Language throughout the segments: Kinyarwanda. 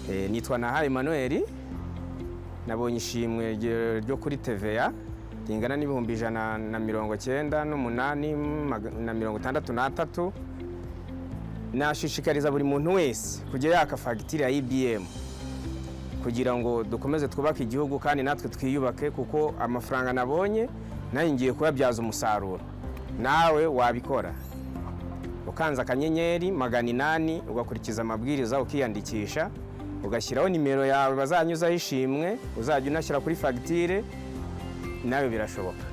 Nitwa Naha Emmanuel, nabonye ishimwe ryo kuri TVA ringana n'198,063. Nashishikariza buri muntu wese kujya yaka fagitire ya EBM kugira ngo dukomeze twubake igihugu kandi natwe twiyubake, kuko amafaranga nabonye nayo ngiye kuyabyaza umusaruro. Nawe wabikora ukanze *800, ugakurikiza amabwiriza, ukiyandikisha, ugashyiraho nimero yawe bazanyuzaho ishimwe, uzajya unashyira kuri fagitire. Nawe birashoboka.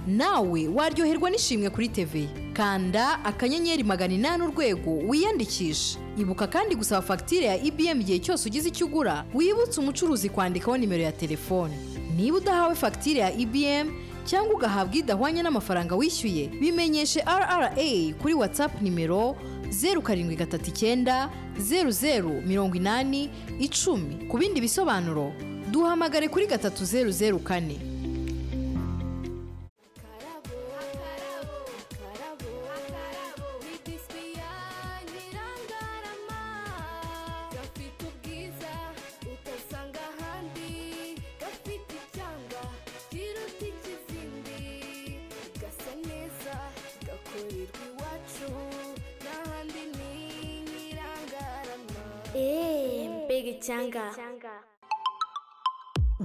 Nawe waryoherwa n'ishimwe kuri TVA. Kanda *800# wiyandikishe. Ibuka kandi gusaba fagitire ya EBM igihe cyose ugize icyo ugura. Wibutse umucuruzi kwandikaho nimero ya telefone. Niba udahawe fagitire ya EBM cyangwa ugahabwa idahwanye n'amafaranga wishyuye, bimenyeshe RRA kuri WhatsApp nimero 0739008010. Ku bindi bisobanuro duhamagare kuri 3004. Karabo, karabo, karabo, ni biswi ya Nyirangarama. Gafite ubwiza utasanga ahandi, gafite icyanga kiruta ikizindi, gasa neza, gakorerwa iwacu, n'ahandi ni Nyirangarama. Eee, mbega icyanga!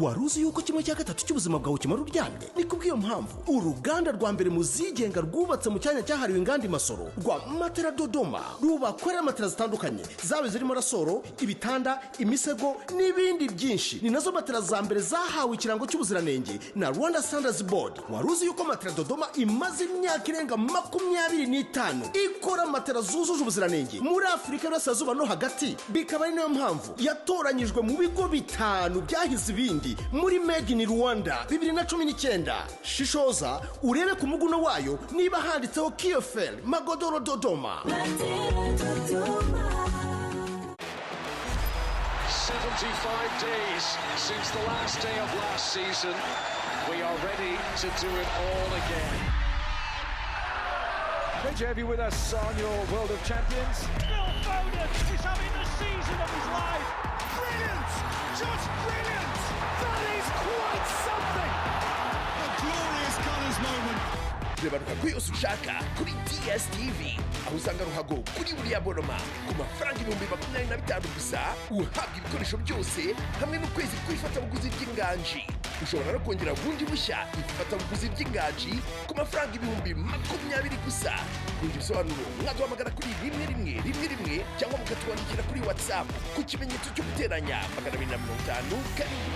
Wari uzi yuko kimwe cya gatatu cy'ubuzima bwawe kimara uryamye? Ni kubw'iyo mpamvu uruganda rwa mbere mu zigenga rwubatse mu cyanya cyahariwe inganda i Masoro, rwa Matera Dodoma, rubakorera matera zitandukanye, zaba zirimo rasoro, ibitanda, imisego n'ibindi byinshi. Ni nazo matera za mbere zahawe ikirango cy'ubuziranenge na Rwanda Standards Board. Wari uzi yuko Matera Dodoma imaze imyaka irenga 25 ikora matera zujuje ubuziranenge muri Afurika y'Iburasirazuba no hagati, bikaba ari nayo mpamvu yatoranyijwe mu bigo bitanu byahize ibindi muri Made in Rwanda 2019? Shishoza urebe ku muguno wayo niba handitseho kiyoferi magodoro Dodoma. 75 days since the last day of last season. We are ready to do it all again. Great to have you with us on your World of Champions. Phil Foden is having the season of his life. Brilliant! Just brilliant! That is quite something! A glorious Gunners moment. Reba ruhago yose ushaka kuri DStv, aho usanga ruhago kuri buri abonoma ku mafaranga 25,000 gusa, uhabwa ibikoresho byose hamwe n'ukwezi kw'ifatabuguzi ry'Inganji. Ushobora no kongera bundi bushya ifatabuguzi ry'Inganji ku mafaranga 20,000 gusa. Kundi bisobanuro mwaduhamagara kuri 1111 cyangwa mukatwandikira kuri WhatsApp ku kimenyetso cyo guteranya 250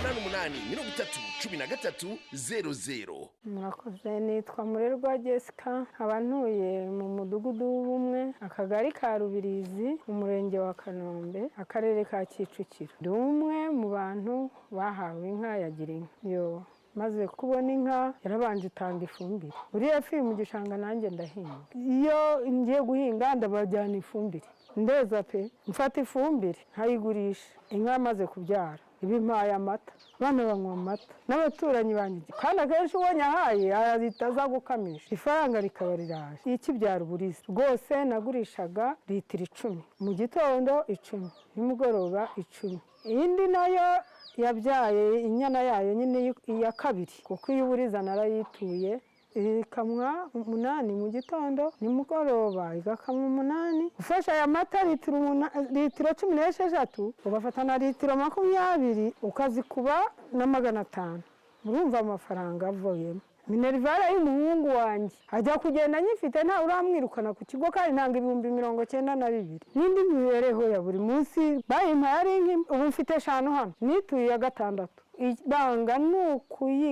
788 30 13 00. Murakoze. Nitwa Murerwa Jessica, nkaba ntuye mu Mudugudu w'Ubumwe, Akagari ka Rubirizi, Umurenge wa Kanombe, Akarere ka Kicukiro. Ndi umwe mu bantu bahawe inka ya Girinka. Yo maze kubona inka, yarabanje itanga ifumbire. Uriya fi mu gishanga, nanjye ndahinga. Iyo ngiye guhinga ndabajyana ifumbire, ndeza pe, mfata ifumbire nkayigurisha. Inka yamaze kubyara ibimpaye amata, abana banywa amata n'abaturanyi banjye, kandi akenshi uwo nyahaye arahita aza gukamisha, ifaranga rikaba riraje. Ikibyara uburiza rwose, nagurishaga litiro 10 mu gitondo, 10 nimugoroba 10. Indi nayo yabyaye inyana yayo nyine iya kabiri, kuko iyo uburiza narayituye, ikamwa 8 mu gitondo, nimugoroba igakamwa 8. Ufashe aya mata litiro 16, ugafata na litiro 20, ukazikuba na 500, murumva amafaranga avuyemo. Minerval y'umuhungu wanjye ajya kugenda nyifite, ntawe uramwirukana ku kigo, kandi ntanga 92,000. N'indi mibereho ya buri munsi bayimpaye ari inka. Ubu mfite eshanu hano, nituye iya gatandatu. Ibanga ni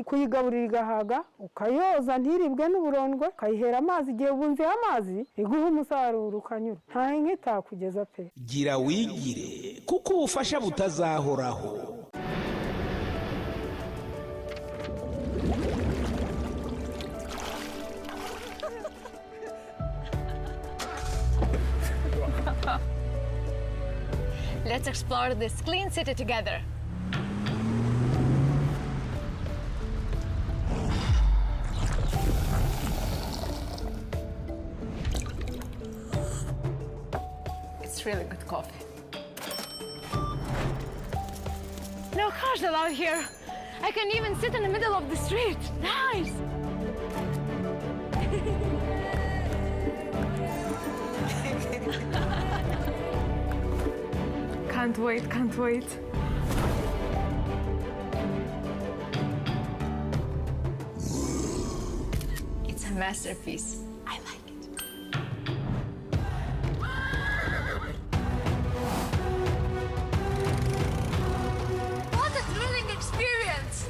kuyigaburira igahaga, ukayoza ntiribwe n'uburondwe, ukayihera amazi igihe wumviye amazi, iguha umusaruro ukanyura. Nta inka itakugeza pe. Gira wigire, kuko ubufasha butazahoraho. Let's explore this clean city together. It's really good coffee. No cars allowed here. I can even sit in the middle of the street. Nice! Can't wait, can't wait. It's a masterpiece. I like it. What a thrilling experience!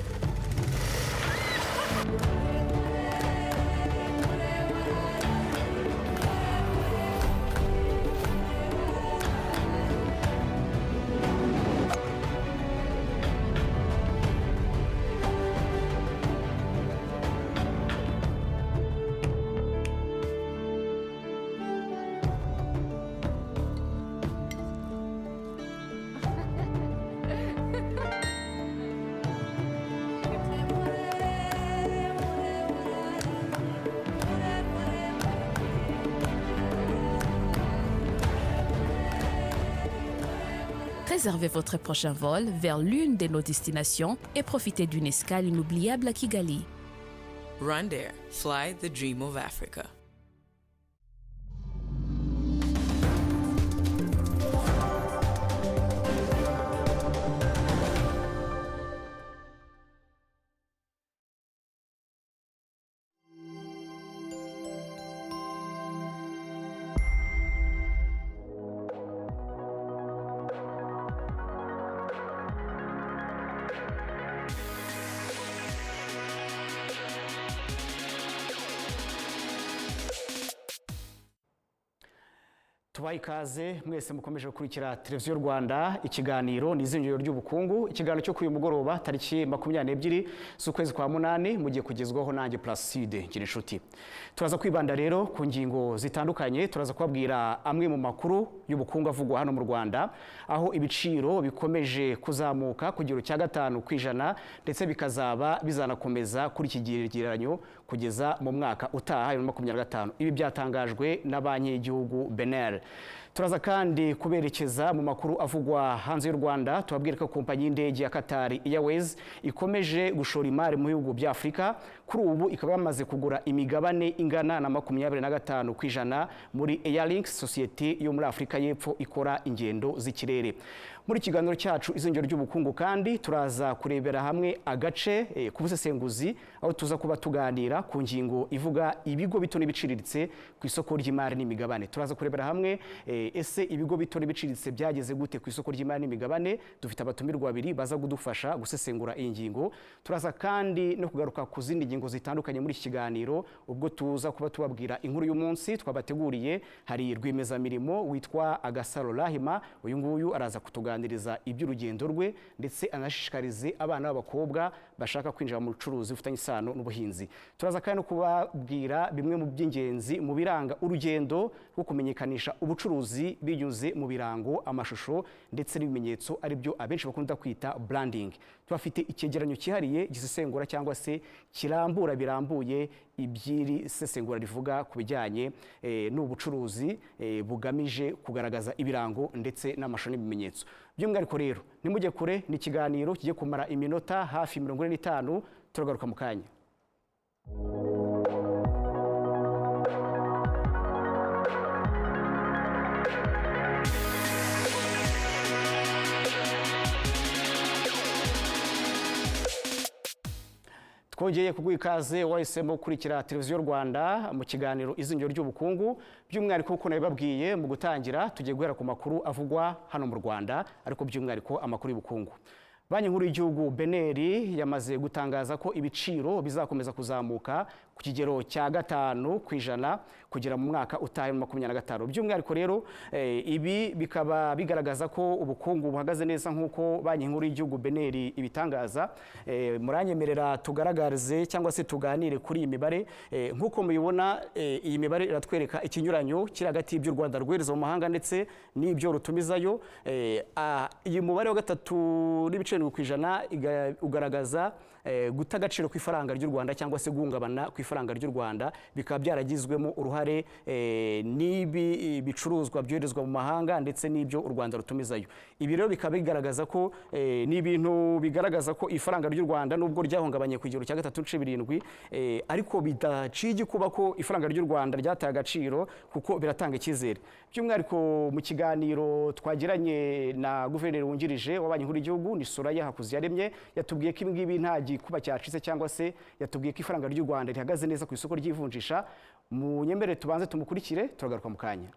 Réservez votre prochain vol vers l'une de nos destinations et profitez d'une escale inoubliable à Kigali. Rwandair, fly the dream of Africa. Tubahe ikaze mwese mukomeje gukurikira Televiziyo Rwanda. Ikiganiro ni Izingiro ry'Ubukungu, ikiganiro cyo kuri uyu mugoroba tariki 22 z'ukwezi kwa munani, mugiye kugezwaho nanjye Placide Ngirinshuti. Turaza kwibanda rero ku ngingo zitandukanye, turaza kubabwira amwe mu makuru y'ubukungu avugwa hano mu Rwanda, aho ibiciro bikomeje kuzamuka ku kigero cya 5% ndetse bikazaba bizanakomeza kuri iki kigereranyo kugeza mu mwaka utaha 2025. Ibi byatangajwe na Banki y'Igihugu BNR. Turaza kandi kuberekeza mu makuru avugwa hanze y'u Rwanda, tubabwira ko kompanyi y'indege ya Qatar Airways ikomeje gushora imari mu bihugu bya Afurika. Kuri ubu ikaba yamaze kugura imigabane ingana na 25% muri Airlink, sosiyete yo muri Afurika y'Epfo ikora ingendo z'ikirere. Muri kiganiro cyacu Izingiro ry'Ubukungu kandi turaza kurebera hamwe agace k'ubusesenguzi, aho tuza kuba tuganira ku ngingo ivuga ibigo bito n'ibiciriritse ku isoko ry'imari n'imigabane. Turaza kurebera hamwe ese ibigo bito n'ibiciriritse byageze gute ku isoko ry'imari n'imigabane. Dufite abatumirwa babiri baza kudufasha gusesengura iyi ngingo. Turaza kandi no kugaruka ku zindi ngingo zitandukanye muri iki kiganiro, ubwo tuza kuba tubabwira inkuru y'umunsi twabateguriye. Hari rwiyemezamirimo witwa Agasaro Rahima, uyu nguyu araza kutuganiriza iby'urugendo rwe ndetse anashishikarize abana b'abakobwa bashaka kwinjira mu bucuruzi bufitanye isano n'ubuhinzi. Turaza kandi no kubabwira bimwe mu by'ingenzi mu biranga urugendo rwo kumenyekanisha ubucuruzi binyuze mu birango, amashusho ndetse n'ibimenyetso, aribyo abenshi bakunda kwita branding. Tubafite icyegeranyo cyihariye gisesengura cyangwa se kirambura birambuye iby'iri sesengura rivuga ku bijyanye n'ubucuruzi bugamije kugaragaza ibirango ndetse n'amashusho n'ibimenyetso. By'umwihariko rero nimujye kure, ni ikiganiro kigiye kumara iminota hafi 45. Turagaruka mu kanya. Twongeye kuguha ikaze wahisemo gukurikira Televiziyo Rwanda mu kiganiro Izingiro ry'Ubukungu. By'umwihariko uko nabibabwiye mu gutangira, tugiye guhera ku makuru avugwa hano mu Rwanda, ariko by'umwihariko amakuru y'ubukungu. Banki Nkuru y'Igihugu BNR yamaze gutangaza ko ibiciro bizakomeza kuzamuka ku kigero cya 5% kugera mu mwaka utaha 2025. By'umwihariko rero ibi bikaba bigaragaza ko ubukungu buhagaze neza nk'uko Banki Nkuru y'Igihugu BNR ibitangaza. Muranyemerera tugaragarize cyangwa se tuganire kuri iyi mibare. Nk'uko mubibona, iyi mibare iratwereka ikinyuranyo kiri hagati y'ibyo u Rwanda rwohereza mu mahanga ndetse n'ibyo rutumizayo. Iyi mubare wa 3.7% ugaragaza Guta agaciro kw'ifaranga ry'u Rwanda cyangwa se guhungabana kw'ifaranga ry'u Rwanda bikaba byaragizwemo uruhare n'ibi bicuruzwa byoherezwa mu mahanga ndetse n'ibyo u Rwanda rutumizayo. Ibi rero bikaba bigaragaza ko ni ibintu bigaragaza ko ifaranga ry'u Rwanda nubwo ryahungabanye ku kigero cya 3.7, ariko bidaciye igikuba ko ifaranga ry'u Rwanda ryataye agaciro, kuko biratanga icyizere. By'umwihariko mu kiganiro twagiranye na guverineri wungirije wa Banki Nkuru y'igihugu ni Soraya Hakuziyaremye, yatubwiye ko ibi ngibi nta gikuba cyacitse, cyangwa se yatubwiye ko ifaranga ry'u Rwanda rihagaze neza ku isoko ry'ivunjisha. Mu nyemere tubanze tumukurikire, turagaruka mu kanya.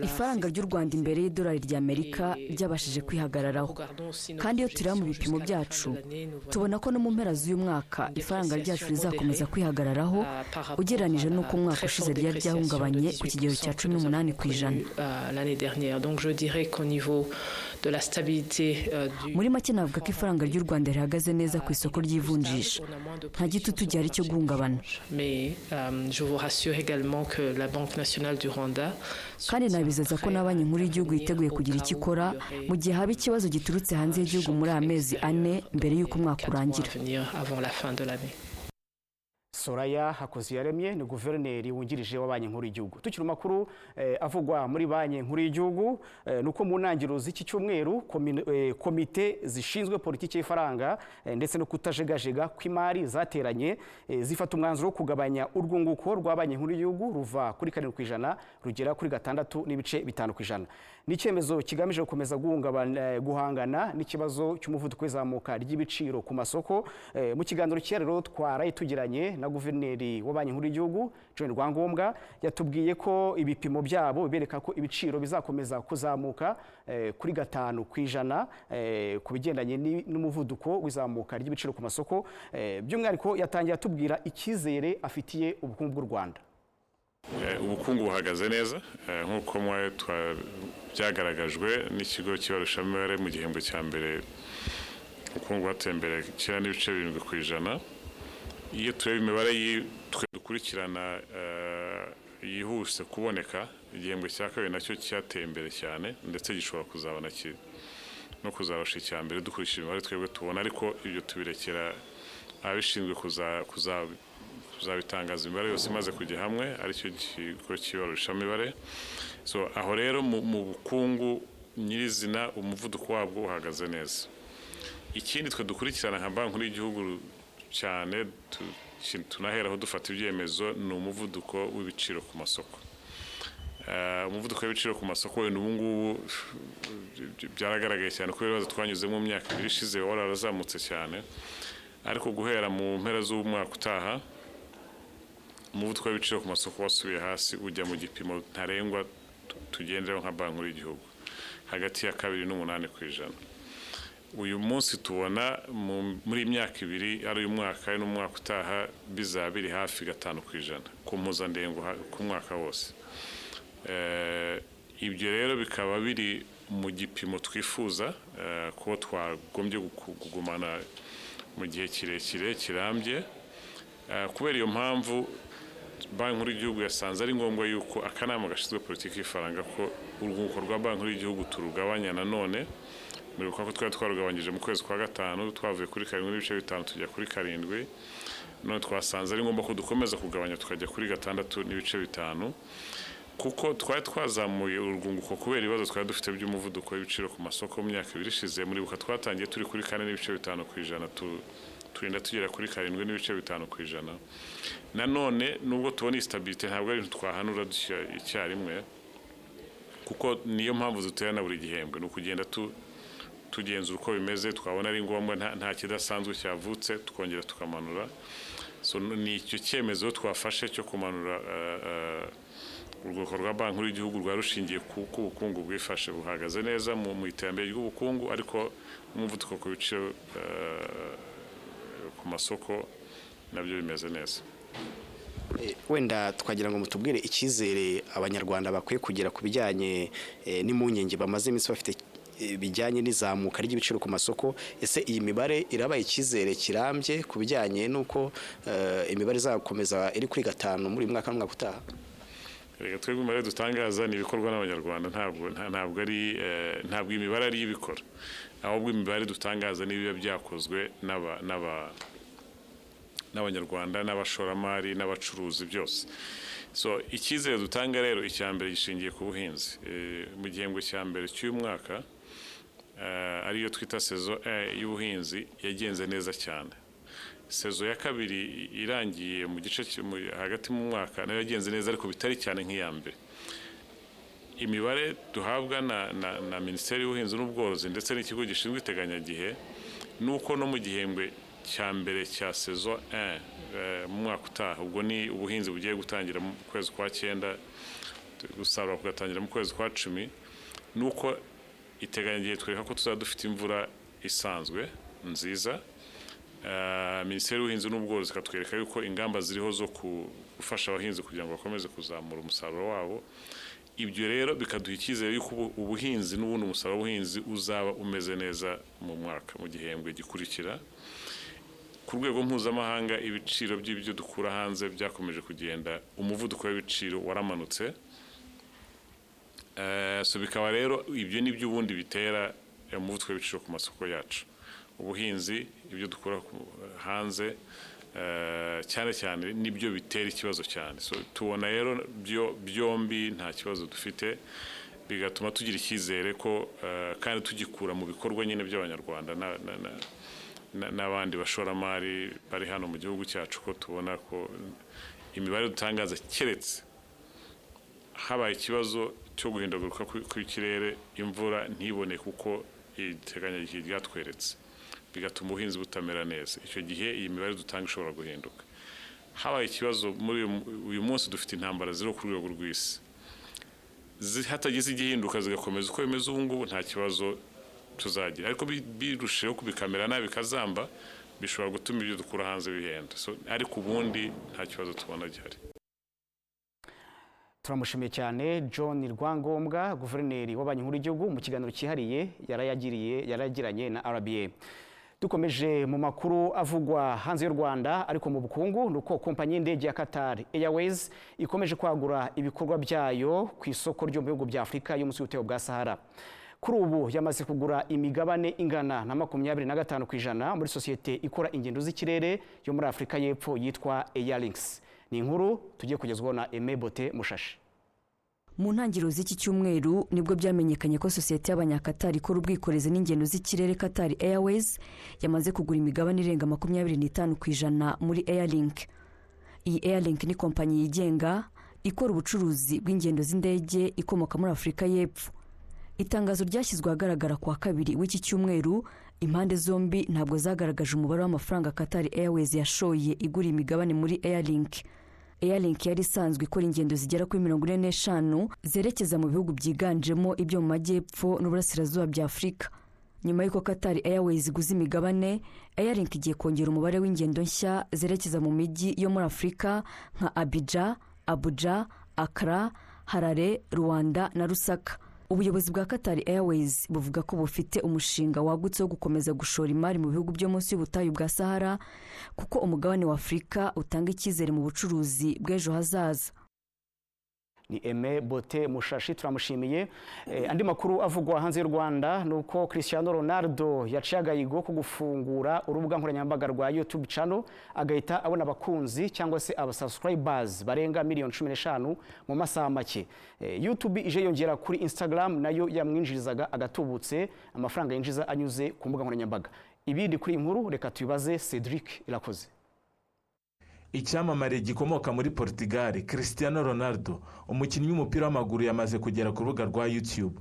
Ifaranga ry'u Rwanda imbere y'idolari ry'Amerika ryabashije kwihagararaho, kandi iyo tureba mu bipimo byacu tubona ko no mu mpera z'uyu mwaka ifaranga ryacu rizakomeza kwihagararaho ugereranije n'uko umwaka ushize ryari ryahungabanye ku kigero cya 18%. Muri make navuga ko ifaranga ry'u Rwanda rihagaze neza ku isoko ry'ivunjisha, nta gitutu gihari cyo guhungabana. Kandi nabizeza ko na Banki Nkuru y'igihugu yiteguye kugira icyo ikora mu gihe haba ikibazo giturutse hanze y'igihugu muri amezi 4 mbere y'uko umwaka urangira. Soraya Hakuziyaremye ni guverineri wungirije wa Banki Nkuru y'igihugu. Tukiri makuru avugwa muri Banki Nkuru y'igihugu, nuko mu ntangiriro z'iki cyumweru komite zishinzwe politiki y'ifaranga ndetse no kutajegajega kw'imari zateranye, zifata umwanzuro wo kugabanya urwunguko rwa Banki Nkuru y'igihugu ruva kuri 7% rugera kuri 6.5%. Ni icyemezo kigamije gukomeza guhangana n'ikibazo cy'umuvuduko w'izamuka ry'ibiciro ku masoko. Mu kiganiro cyera twaraye tugiranye na guverineri wa Banki Nkuru y'igihugu John Rwangombwa, yatubwiye ko ibipimo byabo bibereka ko ibiciro bizakomeza kuzamuka kuri 5% ku bigendanye n'umuvuduko w'izamuka ry'ibiciro ku masoko. By'umwihariko yatangiye atubwira icyizere afitiye ubukungu bw'u Rwanda. Ubukungu buhagaze neza nk'uko byagaragajwe n'ikigo cy'ibarushamibare mu gihembwe cya mbere, ubukungu bwateye imbere 9.7%. Iyo tureba imibare twe dukurikirana yihuse kuboneka, igihembwe cya kabiri nacyo cyateye imbere cyane, ndetse gishobora kuzabona no kuzabasha icya mbere dukurikije imibare twebwe tubona, ariko ibyo tubirekera ababishinzwe kuzabitangaza imibare yose imaze kujya hamwe, aricyo kigo cy'ibarushamibare. So aho rero mu bukungu nyirizina umuvuduko wabwo uhagaze neza. Ikindi twe dukurikirana nka Banki Nkuru y'igihugu cyane tunaheraho dufata ibyemezo ni umuvuduko w'ibiciro ku masoko. Umuvuduko w'ibiciro ku masoko wenda ubu ngubu byaragaragaye cyane kubera ibibazo twanyuzemo mu myaka ibiri ishize, wararazamutse cyane, ariko guhera mu mpera z'umwaka utaha umuvuduko w'ibiciro ku masoko wasubiye hasi ujya mu gipimo ntarengwa tugenderaho nka Banki Nkuru y'igihugu hagati ya 2 n'8%. Uyu munsi tubona muri imyaka ibiri, ari uyu mwaka ari n'umwaka utaha, bizaba biri hafi 5% ku mpuzandengo ku mwaka wose. Ibyo rero bikaba biri mu gipimo twifuza kuba twagombye kugumana mu gihe kirekire kirambye. Kubera iyo mpamvu Banki Nkuru y'igihugu yasanze ari ngombwa yuko akanama gashinzwe politiki y'ifaranga ko urwunguko rwa Banki Nkuru y'igihugu turugabanya nanone. Muribuka ko twari twarugabanyije mu kwezi kwa 5, twavuye kuri 7.5 tujya kuri 7, none twasanze ari ngombwa ko dukomeza kugabanya tukajya kuri 6.5, kuko twari twazamuye urwunguko kubera ibibazo twari dufite by'umuvuduko w'ibiciro ku masoko mu myaka ibiri ishize. Muribuka twatangiye turi kuri 4.5%, turinda tugera kuri 7.5%. Nanone nubwo tubona iyi stabilité ntabwo ari ibintu twahanura dushyira icyarimwe, kuko niyo mpamvu duterana buri gihembwe, ni ukugenda tugenzura uko bimeze, twabona ari ngombwa nta kidasanzwe cyavutse tukongera tukamanura. So ni icyo cyemezo twafashe cyo kumanura urwego rwa Banki Nkuru y'igihugu rwa rushingiye ku bukungu bwifashe buhagaze neza mu iterambere ry'ubukungu, ariko n'umuvuduko ku biciro ku masoko nabyo bimeze neza. Wenda twagira ngo mutubwire icyizere abanyarwanda bakwiye kugira ku bijyanye n'impungenge bamaze iminsi bafite bijyanye n'izamuka ry'ibiciro ku masoko. Ese iyi mibare irabaye icyizere kirambye ku bijyanye n'uko imibare izakomeza iri kuri 5 muri mwaka n'umwaka utaha? Reka twebwe imibare dutangaza ni ibikorwa n'Abanyarwanda, ntabwo ari ntabwo imibare ari ibikora, ahubwo imibare dutangaza n'ibiba byakozwe n'Abanyarwanda n'abashoramari n'abacuruzi byose. So icyizere dutanga rero, icya mbere gishingiye ku buhinzi. Mu gihembwe cya mbere cy'uyu mwaka, ariyo twita saison y'ubuhinzi, yagenze neza cyane. Saison ya kabiri irangiye mu gice hagati mu mwaka nayo yagenze neza, ariko bitari cyane nk'iya mbere. Imibare duhabwa na Minisiteri y'Ubuhinzi n'Ubworozi ndetse n'ikigo gishinzwe iteganyagihe ni uko no mu gihembwe cya mbere cya saison mu mwaka utaha, ubwo ni ubuhinzi bugiye gutangira mu kwezi kwa 9, gusarura kugatangira mu kwezi kwa 10, ni uko iteganyagihe twereka ko tuzaba dufite imvura isanzwe nziza. Minisiteri y'Ubuhinzi n'Ubworozi ikatwereka yuko ingamba ziriho zo gufasha abahinzi kugira ngo bakomeze kuzamura umusaruro wabo. Ibyo rero bikaduha icyizere yuko ubuhinzi n'ubundi umusaruro w'ubuhinzi uzaba umeze neza mu mwaka, mu gihembwe gikurikira. Ku rwego mpuzamahanga, ibiciro by'ibyo dukura hanze byakomeje kugenda, umuvuduko w'ibiciro waramanutse. So bikaba rero ibyo ni byo ubundi bitera umuvuduko w'ibiciro ku masoko yacu. Ubuhinzi, ibyo dukura hanze cyane cyane nibyo bitera ikibazo cyane. So tubona rero byombi nta kibazo dufite, bigatuma tugira icyizere ko kandi tugikura mu bikorwa nyine by'Abanyarwanda n'abandi bashoramari bari hano mu gihugu cyacu, ko tubona ko imibare dutangaza, keretse habaye ikibazo cyo guhindagurika kw'ikirere, imvura ntibone kuko iteganyagihe ryatweretse, bigatuma ubuhinzi butamera neza, icyo gihe iyi mibare dutanga ishobora guhinduka. Habaye ikibazo muri uyu munsi, dufite intambara ziri ku rwego rw'isi, hatagize igihinduka zigakomeza uko bimeze ubu ngubu, nta kibazo tuzagira, ariko birushijeho kubikamera nabi bikazamba, bishobora gutuma ibyo dukura hanze bihenda. So, ariko ubundi nta kibazo tubona gihari. Turamushimiye cyane John Rwangombwa, guverineri wa Banki Nkuru y'Igihugu, mu kiganiro cyihariye yaragiranye na RBA. Dukomeje mu makuru avugwa hanze y'u Rwanda, ariko mu bukungu, nuko kompanyi y'indege ya Qatar Airways ikomeje kwagura ibikorwa byayo ku isoko ryo mu bihugu bya Afurika yo munsi y'ubutayu bwa Sahara. Kuri ubu yamaze kugura imigabane ingana na 25% muri sosiyete ikora ingendo z'ikirere yo muri Afurika y'Epfo yitwa Airlinks. Ni inkuru tugiye kugezwaho na Aimé Bote Mushashi. Mu ntangiriro z'iki cyumweru nibwo byamenyekanye ko sosiyete y'Abanyakatari ikora ubwikorezi n'ingendo z'ikirere Qatar Airways yamaze kugura imigabane irenga 25% muri Airlink. Iyi Airlink ni kompanyi yigenga ikora ubucuruzi bw'ingendo z'indege ikomoka muri Afurika y'Epfo. Itangazo ryashyizwe ahagaragara kuwa kabiri w'iki cyumweru, impande zombi ntabwo zagaragaje umubare w'amafaranga Qatar Airways yashoye igura imigabane muri Airlink. Airlink yari isanzwe ikora ingendo zigera kuri 45 zerekeza mu bihugu byiganjemo ibyo mu majyepfo n'uburasirazuba bya Afurika. Nyuma y'uko Qatar Airways iguze imigabane, Airlink igiye kongera umubare w'ingendo nshya zerekeza mu mijyi yo muri Afurika nka Abidjan, Abuja, Accra, Harare, Rwanda na Lusaka. Ubuyobozi bwa Qatar Airways buvuga ko bufite umushinga wagutse wo gukomeza gushora imari mu bihugu byo munsi y'ubutayu bwa Sahara, kuko umugabane wa Afurika utanga icyizere mu bucuruzi bw'ejo hazaza. Ni Aimé Bote Mushashi, turamushimiye. Andi makuru avugwa hanze y'u Rwanda ni uko Cristiano Ronaldo yaciye agahigo ko gufungura urubuga nkoranyambaga rwa YouTube channel, agahita abona abakunzi cyangwa se abasubscribers barenga miliyoni 15 mu masaha make. YouTube ije yongera kuri Instagram nayo yamwinjirizaga agatubutse, amafaranga yinjiza anyuze ku mbuga nkoranyambaga. Ibindi kuri iyi nkuru reka tubibaze Cedric Irakoze. Icyamamare gikomoka muri Portugal, Cristiano Ronaldo, umukinnyi w'umupira w'amaguru, yamaze kugera ku rubuga rwa YouTube.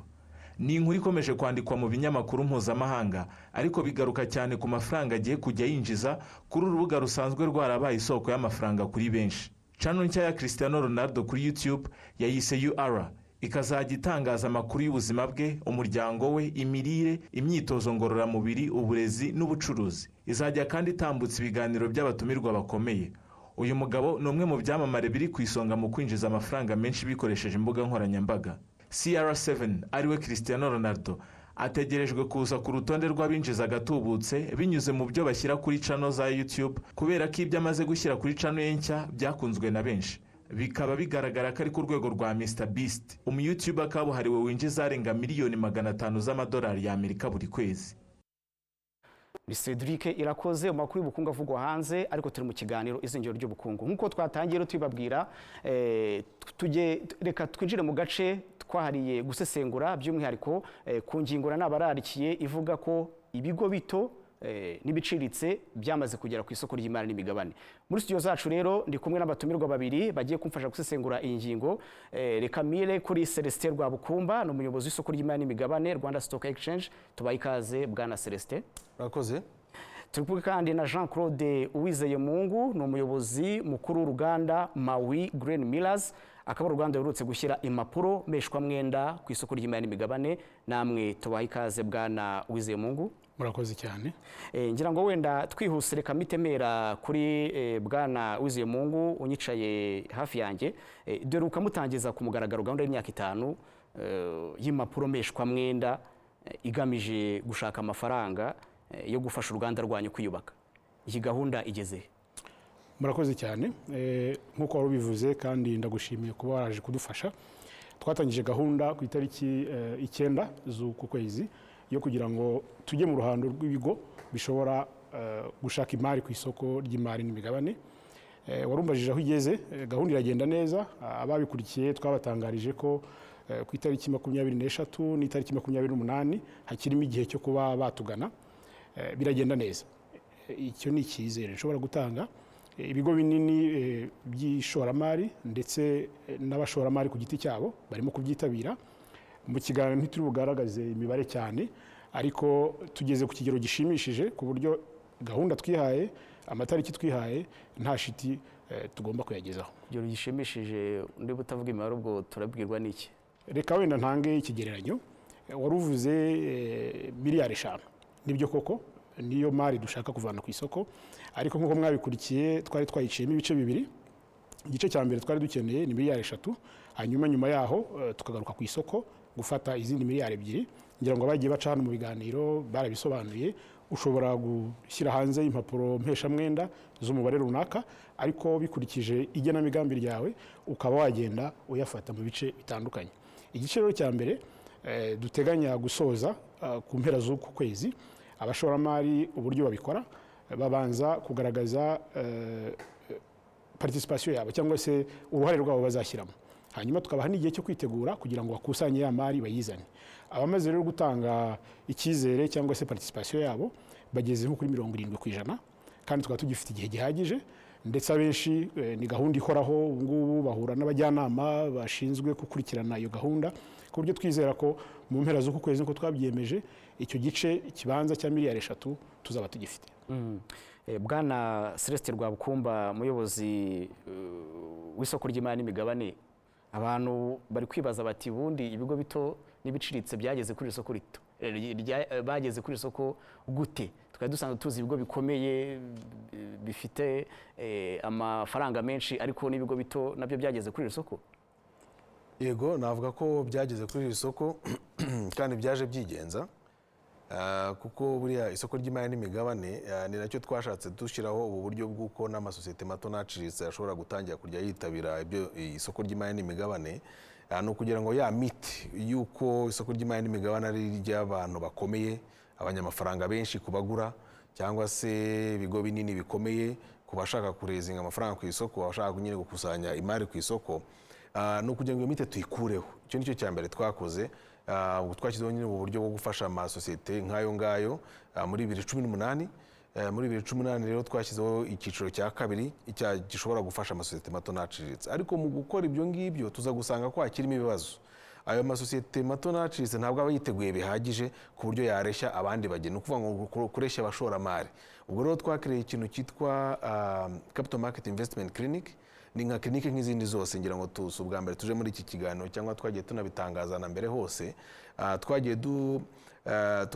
Ni inkuru ikomeje kwandikwa mu binyamakuru mpuzamahanga, ariko bigaruka cyane ku mafaranga agiye kujya yinjiza kuri uru rubuga rusanzwe rwarabaye isoko y'amafaranga kuri benshi. Channel nshya ya Cristiano Ronaldo kuri YouTube yayise UR, ikazajya itangaza amakuru y'ubuzima bwe, umuryango we, imirire, imyitozo ngororamubiri, uburezi n'ubucuruzi. Izajya kandi itambutsa ibiganiro by'abatumirwa bakomeye. Uyu mugabo ni umwe mu byamamare biri ku isonga mu kwinjiza amafaranga menshi bikoresheje imbuga nkoranyambaga. CR7 ariwe Cristiano Ronaldo ategerejwe kuza ku rutonde rw'abinjiza agatubutse binyuze mu byo bashyira kuri channel za YouTube, kubera ko ibyo amaze gushyira kuri channel ye nshya byakunzwe na benshi. Bikaba bigaragara ko ari ku rwego rwa Mr Beast, umuyoutuber kabuhariwe winjiza arenga miliyoni 500 z'amadolari y'Amerika buri kwezi. Ni Cedric Irakoze mu makuru y'ubukungu avugwa hanze, ariko turi mu kiganiro Izingiro ry'Ubukungu. Nk'uko twatangiye rero tubibabwira, tujye reka twinjire mu gace twahariye gusesengura by'umwihariko ku ngingo nabararikiye ivuga ko ibigo bito n'ibiciriritse byamaze kugera ku isoko ry'imari n'imigabane. Muri studio zacu rero ndi kumwe n'abatumirwa babiri bagiye kumfasha gusesengura iyi ngingo. Reka mpere kuri Celestin Rwabukumba, ni umuyobozi w'isoko ry'imari n'imigabane, Rwanda Stock Exchange. Tubaye ikaze, bwana Celestin. Urakoze. Turi kumwe kandi na Jean Claude Uwizeyemungu, ni umuyobozi mukuru w'uruganda Mawi Grain Millers, akaba ari uruganda ruherutse gushyira impapuro mpeshwamwenda ku isoko ry'imari n'imigabane. Namwe tubahe ikaze, bwana Uwizeyemungu. Murakoze cyane. Ngira ngo wenda twihuse, reka mitemera kuri bwana Uwizeyemungu unyicaye hafi yanjye. Dore ukamutangiza ku mugaragaro gahunda y'imyaka 5 y'impapuro mpeshwamwenda igamije gushaka amafaranga yo gufasha uruganda rwanyu kwiyubaka. Iyi gahunda igeze he? Murakoze cyane. Nk'uko wari ubivuze, kandi ndagushimiye kuba waraje kudufasha, twatangije gahunda ku itariki 9 z'uku kwezi yo kugira ngo tujye mu ruhando rw'ibigo bishobora gushaka imari ku isoko ry'imari n'imigabane. Warumbajije aho igeze. Gahunda iragenda neza. Ababikurikiye twabatangarije ko ku itariki 23 n'itariki 28 hakirimo igihe cyo kuba batugana. Biragenda neza. Icyo ni icyizere nshobora gutanga. Ibigo binini by'ishoramari ndetse n'abashoramari ku giti cyabo barimo kubyitabira. Mu kiganiro ntituri bugaragaze imibare cyane, ariko tugeze ku kigero gishimishije ku buryo gahunda twihaye, amatariki twihaye, nta shiti tugomba kuyagezaho. Ikigero gishimishije, undi utavuga imibare, ubwo turabwirwa n'iki? Reka wenda ntange ikigereranyo. Wari uvuze miliyari 5, nibyo koko niyo mari dushaka kuvana ku isoko, ariko nk'uko mwabikurikiye twari twayiciyemo ibice bibiri. Igice cya mbere twari dukeneye ni miliyari 3, hanyuma nyuma yaho tukagaruka ku isoko gufata izindi miliyari 2. Ngira ngo abagiye baca hano mu biganiro barabisobanuye. Ushobora gushyira hanze impapuro mpeshamwenda z'umubare runaka, ariko bikurikije igenamigambi ryawe ukaba wagenda uyafata mu bice bitandukanye. Igice rero cya mbere duteganya gusoza ku mpera z'uku kwezi, abashoramari uburyo babikora, babanza kugaragaza participation yabo cyangwa se uruhare rwabo bazashyiramo, hanyuma tukabaha n'igihe cyo kwitegura kugira ngo bakusanye ya mari bayizane. Abamaze rero gutanga icyizere cyangwa se participation yabo bageze nko kuri 70%, kandi tukaba tugifite igihe gihagije. Ndetse abenshi ni gahunda ihoraho, ubu ngubu bahura n'abajyanama bashinzwe gukurikirana iyo gahunda, ku buryo twizera ko mu mpera z'uku kwezi nk'uko twabyiyemeje icyo gice kibanza cya miliyari 3 tuzaba tugifite. Bwana Celestin Rwabukumba, muyobozi w'isoko ry'imari n'imigabane, abantu bari kwibaza bati: ubundi ibigo bito n'ibiciriritse byageze kuri iri soko rito, bageze kuri iri soko gute? Twari dusanzwe tuzi ibigo bikomeye bifite amafaranga menshi, ariko n'ibigo bito nabyo byageze kuri iri soko? Yego, navuga ko byageze kuri iri soko kandi byaje byigenza. Kuko buriya isoko ry'imari n'imigabane ni nacyo twashatse dushyiraho ubu buryo bw'uko n'amasosiyete mato n'aciriritse ashobora gutangira kujya yitabira ibyo isoko ry'imari n'imigabane. Ni ukugira ngo ya mythe y'uko isoko ry'imari n'imigabane ari iry'abantu bakomeye, abanyamafaranga benshi ku bagura, cyangwa se ibigo binini bikomeye ku bashaka kuraisinga amafaranga ku isoko, abashaka nyine gukusanya imari ku isoko, ni ukugira ngo iyo mythe tuyikureho. Icyo ni cyo cya mbere twakoze. Ubwo twashyizeho nyine ubu buryo bwo gufasha amasosiyete nk'ayo ngayo muri 2018. Muri 2018 rero twashyizeho icyiciro cya kabiri gishobora gufasha amasosiyete mato n'aciriritse, ariko mu gukora ibyo ngibyo tuza gusanga ko hakirimo ibibazo. Ayo masosiyete mato n'aciriritse ntabwo aba yiteguye bihagije ku buryo yareshya abandi bageni, ni ukuvuga ngo kureshya abashoramari. Ubwo rero twakereye ikintu cyitwa Capital Market Investment Clinic. Ni nka clinique nk'izindi zose. Ngira ngo tuzi ubwa mbere tuje muri iki kiganiro cyangwa twagiye tunabitangaza na mbere hose. Twagiye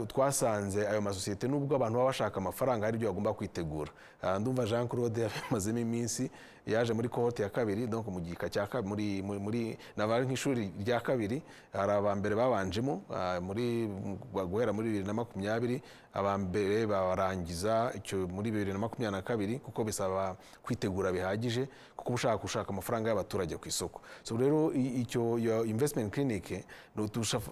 Twasanze ayo masosiyete, nubwo abantu baba bashaka amafaranga, hari ibyo bagomba kwitegura. Ndumva Jean Claude yabimazemo iminsi, yaje muri cohorte ya kabiri, donc mu gika cya kabiri muri navari nk'ishuri rya kabiri. Hari abambere babanjemo muri guhera muri 2020, abambere barangiza icyo muri 2022, kuko bisaba kwitegura bihagije, kuko uba ushaka gushaka amafaranga y'abaturage ku isoko. So rero icyo iyo investment clinic ni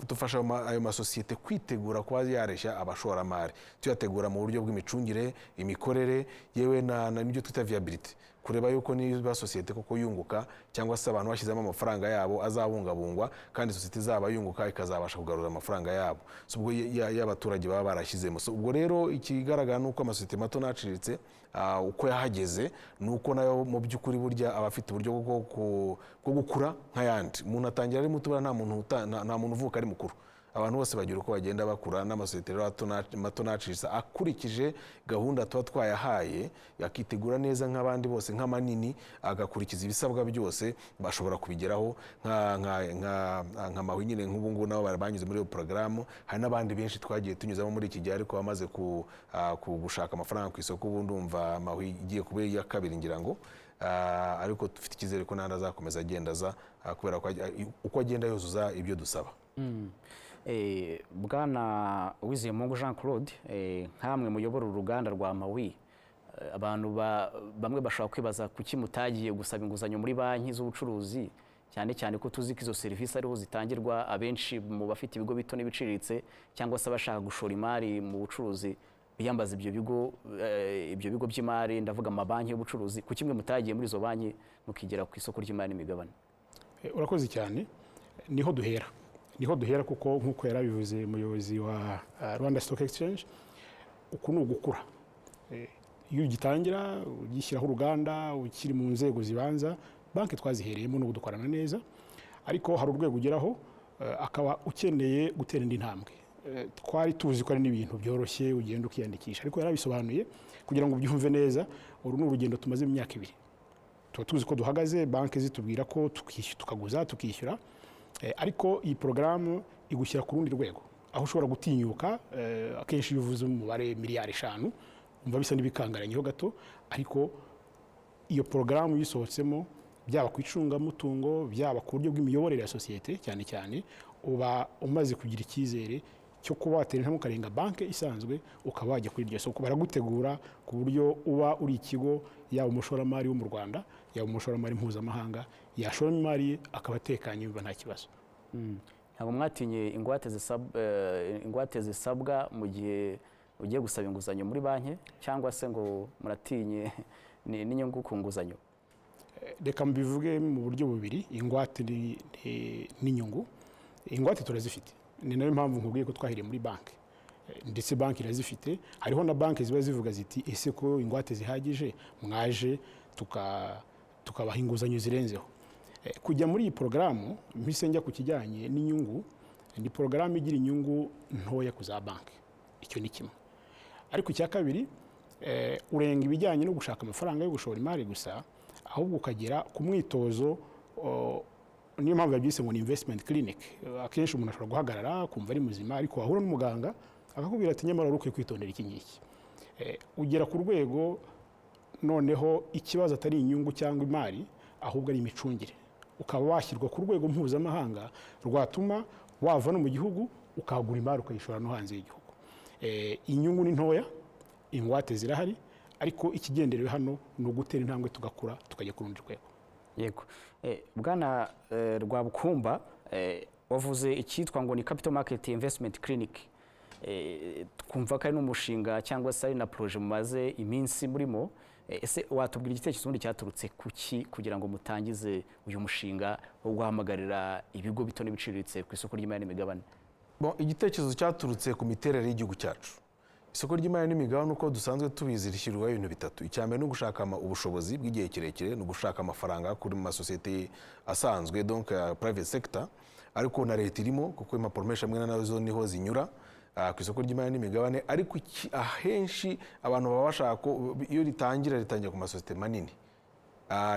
dufasha ayo masosiyete kwitegura kuba yareshya abashoramari, tuyategura mu buryo bw'imicungire, imikorere, yewe na n'ibyo twita viability, kureba yuko niba sosiyete koko yunguka, cyangwa se abantu bashyizemo amafaranga yabo azabungabungwa, kandi sosiyete izaba yunguka ikazabasha kugarura amafaranga yabo. So ubwo y'abaturage baba barashyizemo. So ubwo rero ikigaragara ni uko amasosiyete mato n'aciriritse, uko yahageze ni uko nayo mu by'ukuri burya aba afite uburyo bwo gukura nk'ayandi. Umuntu atangira ari muto, buriya nta muntu uvuka ari mukuru. Abantu bose bagira uko bagenda bakura. N'amasosiyete rero mato n'aciriritse, akurikije gahunda tuba twayahaye, akitegura neza nk'abandi bose, nk'amanini, agakurikiza ibisabwa byose, bashobora kubigeraho nka Mahwi nyine. Nk'ubu ngubu nabo bari banyuze muri iyo porogaramu. Hari n'abandi benshi twagiye tunyuzamo muri iki gihe, ariko bamaze gushaka amafaranga ku isoko. Ubu ndumva Mahwi igiye kuba iya kabiri ngira ngo. Ariko dufite icyizere ko n'andi azakomeza agenda aza, kubera ko uko agenda yuzuza ibyo dusaba. Bwana Uwizeyemungu Jean Claude, nkamwe muyobora uruganda rwa Mahwi, abantu bamwe bashobora kwibaza kuki mutagiye gusaba inguzanyo muri banki z'ubucuruzi, cyane cyane ko tuzi ko izo serivisi ariho zitangirwa. Abenshi mu bafite ibigo bito n'ibiciriritse cyangwa se abashaka gushora imari mu bucuruzi biyambaza ibyo bigo by'imari, ndavuga amabanki y'ubucuruzi. Kuki mwe mutagiye muri izo banki mukigera ku isoko ry'imari n'imigabane? Urakoze cyane. Niho duhera, kuko nk'uko yarabivuze umuyobozi wa Rwanda Stock Exchange, uku ni ugukura. Iyo ugitangira ugishyiraho uruganda, ukiri mu nzego zibanza, banki twazihereyemo n'ubu dukorana neza, ariko hari urwego ugeraho akaba ukeneye gutera indi ntambwe. Twari tuzi ko ari n'ibintu byoroshye, ugenda ukiyandikisha, ariko yarabisobanuye kugira ngo ubyumve neza. Uru ni urugendo tumaze imyaka 2. Tuba tuzi ko duhagaze, banki zitubwira ko tukaguza, tukishyura. Ariko iyi porogaramu igushyira ku rundi rwego aho ushobora gutinyuka. Akenshi iyo uvuze umubare miliyari 5 umva bisa n'ibikangaranyeho gato, ariko iyo porogaramu uyisohotsemo, byaba ku icungamutungo, byaba ku buryo bw'imiyoborere ya sosiyete, cyane cyane uba umaze kugira icyizere cyo kuba watera intambwe ukarenga banki isanzwe, ukaba wajya kuri iryo soko. Baragutegura ku buryo uba uri ikigo, yaba umushoramari wo mu Rwanda, yaba umushoramari mpuzamahanga, yashoramo imari ye akaba atekanye, yumva nta kibazo. Ntabwo mwatinye ingwate zisabwa mu gihe ugiye gusaba inguzanyo muri banki, cyangwa se ngo muratinye n'inyungu ku nguzanyo? Reka mbivuge mu buryo bubiri, ingwate n'inyungu. Ingwate turazifite, ni nayo mpamvu nkubwiye ko twahiriye muri banki. Ndetse banki irazifite. Hariho na banki ziba zivuga ziti: "Ese ko ingwate zihagije, mwaje tukabaha inguzanyo zirenzeho?" Kujya muri iyi porogaramu, mpise njya ku kijyanye n'inyungu, ni porogaramu igira inyungu ntoya ku za banki. Icyo ni kimwe. Ariko icya kabiri, urenga ibijyanye no gushaka amafaranga yo gushora imari gusa, ahubwo ukagera ku mwitozo. Niyo mpamvu babyise ngo ni investment clinic. Akenshi umuntu ashobora guhagarara akumva ari muzima, ariko wahura n'umuganga akakubwira ati: "Nyamara wari ukwiye kwitondera iki ngiki." Ugera ku rwego noneho ikibazo atari inyungu cyangwa imari, ahubwo ari imicungire, ukaba washyirwa ku rwego mpuzamahanga rwatuma wava no mu gihugu ukagura imari, ukayishora no hanze y'igihugu. Inyungu ni ntoya, ingwate zirahari, ariko ikigenderewe hano ni ugutera intambwe tugakura, tukajya ku rundi rwego. Yego. Bwana Rwabukumba, wavuze icyitwa ngo ni Capital Market Investment Clinic. Twumva ko ari n'umushinga cyangwa se ari na projet mumaze iminsi murimo. Ese watubwira igitekerezo ubundi cyaturutse kuki kugira ngo mutangize uyu mushinga wo guhamagarira ibigo bito n'ibiciriritse ku isoko ry'imari n'imigabane? Bon, igitekerezo cyaturutse ku miterere y'igihugu cyacu. Isoko ry'imari n'imigabane, uko dusanzwe tubizi, rishyirwaho ibintu bitatu. Icya mbere ni ugushaka ubushobozi bw'igihe kirekire, ni ugushaka amafaranga kuri mu masosiyete asanzwe, donc ya private sector, ariko na leta irimo, kuko impapuro mpeshamwenda nazo niho zinyura ku isoko ry'imari n'imigabane. Ariko ahenshi abantu baba bashaka ko iyo ritangira, ritangira ku masosiyete manini.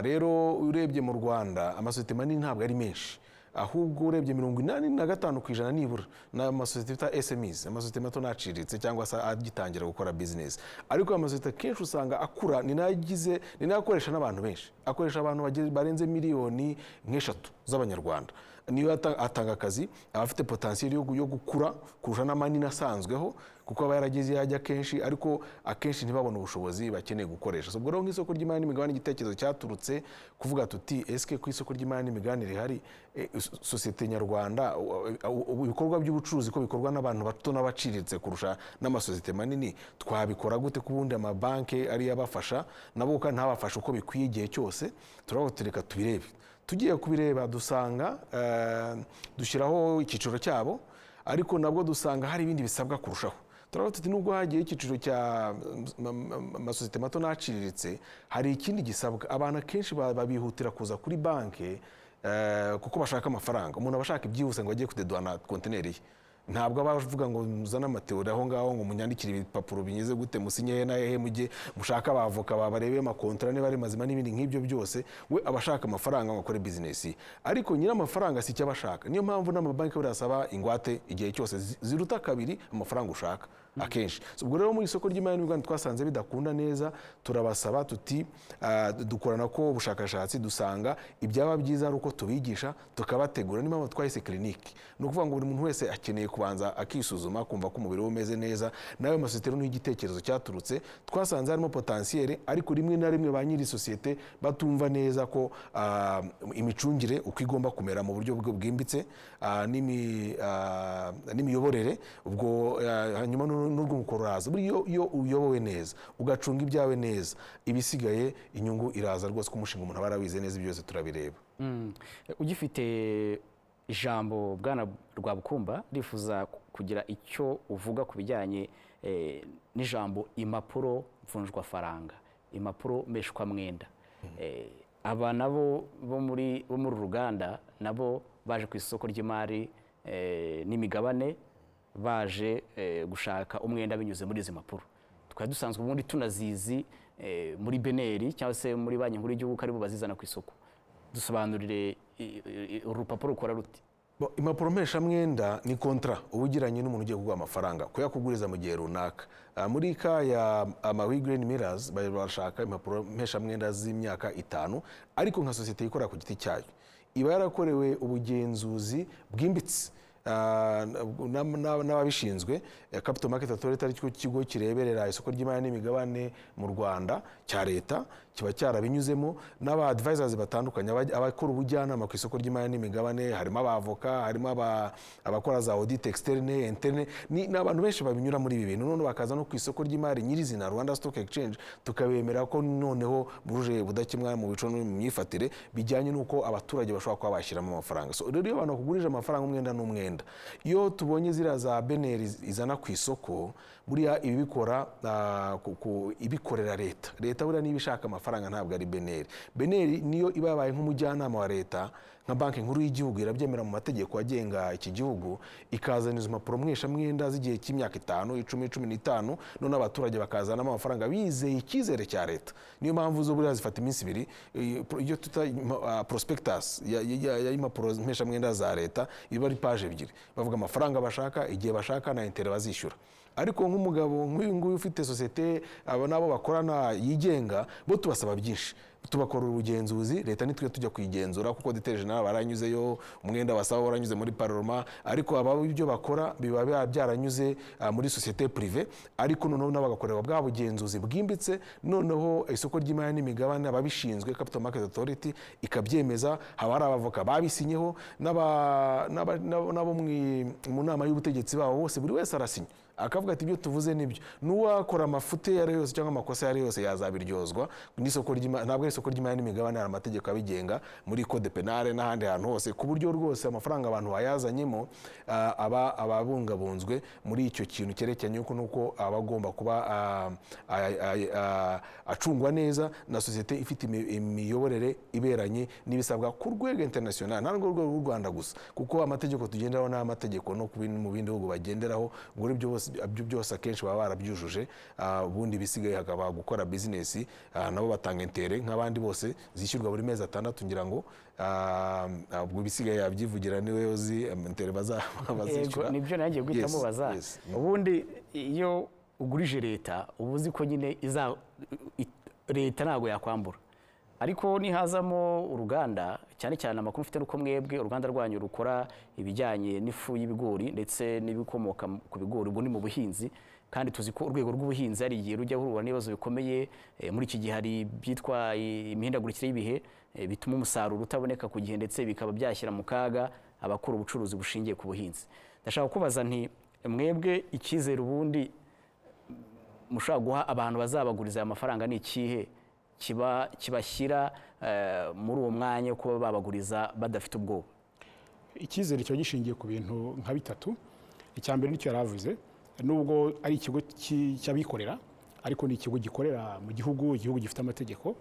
Rero urebye mu Rwanda, amasosiyete manini ntabwo ari menshi. Ahubwo urebye 85% nibura ni amasosiyete bita SMEs, amasosiyete mato n'aciriritse cyangwa se agitangira gukora business. Ariko aya masosiyete akenshi usanga akura, ni nayo agize, ni nayo akoresha n'abantu benshi, akoresha abantu barenze miliyoni nk'eshatu z'Abanyarwanda. Niyo atanga akazi, aba afite potentiel yo gukura kurusha n'amanini asanzweho, kuko aba yarageze iyo ajya kenshi, ariko akenshi ntibabone ubushobozi bakeneye gukoresha. So, ubwo rero nk'isoko ry'imari n'imigabane, igitekerezo cyaturutse kuvuga tuti: eske ku isoko ry'imari n'imigabane rihari, sosiyete nyarwanda, ibikorwa by'ubucuruzi ko bikorwa n'abantu bato n'abaciriritse kurusha n'amasosiyete manini, twabikora gute ko ubundi amabanki ariyo abafasha, nabo kandi ntabafashe uko bikwiye igihe cyose? Turavuga tuti: reka tubirebe. Tugiye kubireba dusanga dushyiraho icyiciro cyabo, ariko nabwo dusanga hari ibindi bisabwa kurushaho. Turavuga tuti: nubwo hagiye icyiciro cya amasosiyete mato n'aciriritse, hari ikindi gisabwa. Abantu akenshi babihutira kuza kuri banki kuko bashaka amafaranga. Umuntu aba ashaka ibyihuse ngo ajye kudedwana kontineri ye. Ntabwo aba avuga ngo muzane amateori aho ngaho, ngo munyandikire ibipapuro binyuze gute, musinye he na hehe, mujye mushake abavoka babarebe amakontara niba ari mazima n'ibindi nk'ibyo byose. We aba ashaka amafaranga ngo akore bizinesi ye. Ariko nyiri amafaranga si icyo aba ashaka. Niyo mpamvu n'amabanki buriya asaba ingwate igihe cyose ziruta kabiri amafaranga ushaka akenshi. So, ubwo rero mu isoko ry'imari n'imigabane twasanze bidakunda neza. Turabasaba tuti dukorana ko ubushakashatsi, dusanga ibyaba byiza ari uko tubigisha, tukabategura. Niyo mpamvu twahise clinique. Ni ukuvuga ngo buri muntu wese akeneye kubanza akisuzuma, akumva ko umubiri we umeze neza. Nawe amasosiyete rero niho igitekerezo cyaturutse. Twasanze harimo potentiel, ariko rimwe na rimwe ba nyiri sosiyete batumva neza ko imicungire uko igomba kumera mu buryo bwimbitse, n'imiyoborere. Ubwo hanyuma n'urwunguko ruraza. Buriya iyo uyobowe neza, ugacunga ibyawe neza, ibisigaye inyungu iraza rwose, ko umushinga umuntu aba yarawize neza. Ibyo byose turabireba. Ugifite ijambo, bwana Rwabukumba, ndifuza kugira icyo uvuga ku bijyanye n'ijambo impapuro mvunjwafaranga, impapuro mpeshwamwenda. Aba nabo bo muri uru ruganda nabo baje ku isoko ry'imari n'imigabane, baje gushaka umwenda binyuze muri izi mpapuro. Twari dusanzwe ubundi tunazizi muri BNR cyangwa se muri Banki Nkuru y'Igihugu, ko aribo bazizana ku isoko. Dusobanurire, uru rupapuro rukora rute? Bo, impapuro mpeshamwenda ni contrat uba ugiranye n'umuntu ugiye kuguha amafaranga, kuyakuguriza mu gihe runaka. Muri ka ya Amawi Green Millers bashaka impapuro mpeshamwenda z'imyaka 5, ariko nka sosiyete yikorera ku giti cyayo iba yarakorewe ubugenzuzi bwimbitse n'ababishinzwe, Capital Market Authority, aricyo kigo kireberera isoko ry'imari n'imigabane mu Rwanda cya leta, kiba cyarabinyuzemo, n'aba advisors batandukanye, abakora ubujyanama ku isoko ry'imari n'imigabane, harimo abavoka, harimo abakora za audit externe, interne. Ni abantu benshi babinyura muri ibi bintu, none bakaza no ku isoko ry'imari nyirizina, Rwanda Stock Exchange, tukabemera ko noneho bujuje ubudakemwa mu bico no mu myifatire bijyanye n'uko abaturage bashobora kuba bashyiramo amafaranga. So rero iyo abantu bakugurije amafaranga, umwenda n'umwenda, iyo tubonye ziriya za BNR izana ku isoko, buriya ibikora ibikorera leta. Leta buriya niba ishaka amafaranga ntabwo ari BNR. BNR niyo iba yabaye nk'umujyanama wa leta, nka Banki Nkuru y'Igihugu irabyemera mu mategeko agenga iki gihugu, ikazana izo mpapuro mpeshamwenda z'igihe cy'imyaka 5, 10, 15, none abaturage bakazanamo amafaranga bizeye icyizere cya leta. Niyo mpamvu zo buriya zifata iminsi 2. Iyo tuta prospectus y'impapuro mpeshamwenda za leta iba ari page 2, bavuga amafaranga bashaka, igihe bashaka na intérêt bazishyura. Ariko nk'umugabo nk'uyu nguyu ufite sosiyete, abo nabo bakorana yigenga, bo tubasaba byinshi, tubakorera ubugenzuzi. Leta nitwe tujya kuyigenzura, kuko auditeur général baranyuzeyo, umwenda basaba waranyuze muri parlement, ariko aba ibyo bakora biba byaranyuze muri société privée, ariko noneho nabo bagakorerwa bwa bugenzuzi bwimbitse. Noneho isoko ry'imari n'imigabane, ababishinzwe, Capital Market Authority, ikabyemeza. Haba hari abavoka babisinyeho n'abo mu nama y'ubutegetsi babo bose, buri wese arasinya akavuga ati: ibyo tuvuze nibyo. N'uwakora amafuti ayo ari yo yose cyangwa amakosa ayo ari yo yose yazabiryozwa n'isoko ry'imari. Ntabwo ari isoko ry'imari n'imigabane, hari amategeko abigenga muri code pénal n'ahandi hantu hose, ku buryo rwose amafaranga abantu bayazanyemo aba ababungabunzwe muri icyo kintu cyerekeranye n'uko aba agomba kuba acungwa neza na sosiyete ifite imiyoborere iberanye n'ibisabwa ku rwego international, ntabwo urwego rw'u Rwanda gusa, kuko amategeko tugenderaho ni amategeko no mu bindi bihugu bagenderaho. Ubwo ibyo byose, ibyo byose akenshi baba barabyujuje. Ubundi ibisigaye hakaba gukora bizinesi, nabo batanga intérêt nk'abandi. nk'abandi bose, zishyurwa buri mezi 6, ngira ngo ubwo ibisigaye yabyivugira, niwe uzi intérêt bazishyura. Yego, nibyo nanjye guhita mubaza. Ubundi iyo ugurije leta, uba uzi ko nyine leta ntabwo yakwambura, ariko nihazamo uruganda, cyane cyane amakuru mfite nuko mwebwe uruganda rwanyu rukora ibijyanye n'ifu y'ibigori ndetse n'ibikomoka ku bigori, ubwo ni mu buhinzi, kandi tuzi ko urwego rw'ubuhinzi hari igihe rujya ruhura n'ibibazo bikomeye. Muri iki gihe hari ibyitwa imihindagurikire y'ibihe, bituma umusaruro utaboneka ku gihe, ndetse bikaba byashyira mu kaga abakora ubucuruzi bushingiye ku buhinzi. Ndashaka kubaza nti mwebwe icyizere ubundi mushobora guha abantu bazabaguriza aya mafaranga ni ikihe, kiba kibashyira muri uwo mwanya wo kuba babaguriza badafite ubwoba? Icyizere kiba gishingiye ku bintu nka bitatu. Icya mbere nicyo yari avuze: nubwo ari ikigo cy'abikorera, ariko ni ikigo gikorera mu gihugu, igihugu gifite amategeko,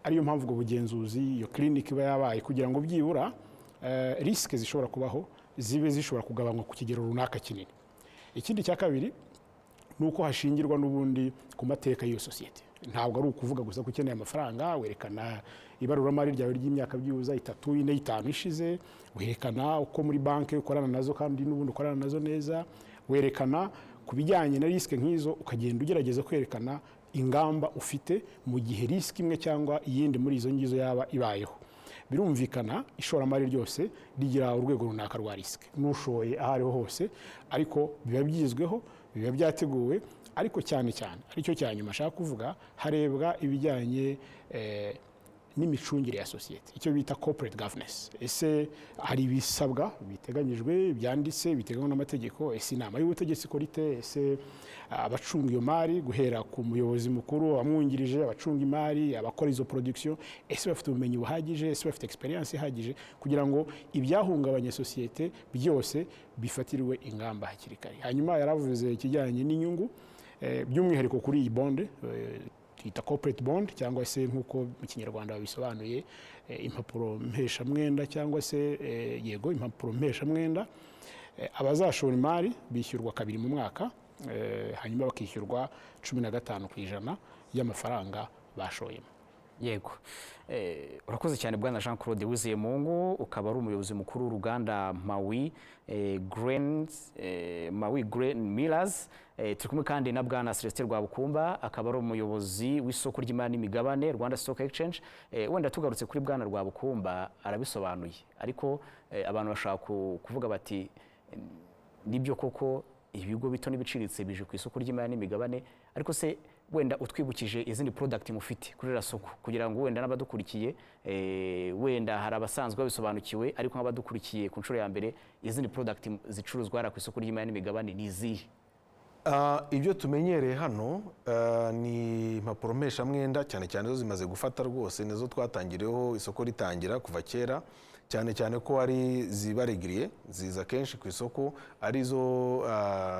ariyo mpamvu ubwo bugenzuzi, iyo clinic iba yabaye kugira ngo byibura risques zishobora kubaho zibe zishobora kugabanywa ku kigero runaka kinini. Ikindi cya kabiri ni uko hashingirwa n'ubundi ku mateka y'iyo sosiyete. Ntabwo ari ukuvuga gusa ko ukeneye amafaranga. Werekana ibaruramari ryawe ry'imyaka byibuza 3, 4, 5 ishize, werekana uko muri banki ukorana nazo kandi n'ubundi ukorana nazo neza, werekana ku bijyanye na risque nk'izo, ukagenda ugerageza kwerekana ingamba ufite mu gihe risque imwe cyangwa iyindi muri izo ngizo yaba ibayeho. Birumvikana, ishoramari ryose rigira urwego runaka rwa risque, n'ushoye aho ariho hose, ariko biba byizweho, biba byateguwe. Ariko cyane cyane, aricyo cya nyuma ashaka kuvuga, harebwa ibijyanye n'imicungire ya sosiyete, icyo bita corporate governance. Ese hari ibisabwa biteganyijwe, byanditse, biteganywa n'amategeko? Ese inama y'ubutegetsi ikora ite? Ese abacunga iyo mari, guhera ku muyobozi mukuru, abamwungirije, abacunga imari, abakora izo production, ese bafite ubumenyi buhagije? Ese bafite experience ihagije kugira ngo ibyahungabanya sosiyete byose bifatirwe ingamba hakiri kare? Hanyuma yaravuze ikijyanye n'inyungu, by'umwihariko kuri iyi bond twita corporate bond, cyangwa se nk'uko mu Kinyarwanda babisobanuye, impapuro mpeshamwenda, cyangwa se yego, impapuro mpeshamwenda. Abazashora imari bishyurwa kabiri mu mwaka, hanyuma bakishyurwa 15% y'amafaranga bashoyemo. Yego. Urakoze cyane, bwana Jean Claude Wizeyemungu, ukaba ari umuyobozi mukuru w'uruganda Mawi Grain Millers. Turi kumwe kandi na bwana Celestin Rwabukumba, akaba ari umuyobozi w'isoko ry'imari n'imigabane, Rwanda Stock Exchange. Wenda tugarutse kuri bwana Rwabukumba, arabisobanuye, ariko abantu bashobora kuvuga bati nibyo koko, ibigo bito n'ibiciriritse bije ku isoko ry'imari n'imigabane, ariko se wenda utwibukije izindi product mufite kuri iriya soko, kugira ngo wenda n'abadukurikiye, wenda hari abasanzwe babisobanukiwe, ariko nk'abadukurikiye ku nshuro ya mbere, izindi product zicuruzwa hariya ku isoko ry'imari n'imigabane ni izihe? Ibyo tumenyereye hano ni impapuro mpeshamwenda, cyane cyane zo zimaze gufata rwose, nizo twatangiriyeho isoko ritangira kuva kera, cyane cyane ko ari zibaregiriye, ziza kenshi ku isoko, arizo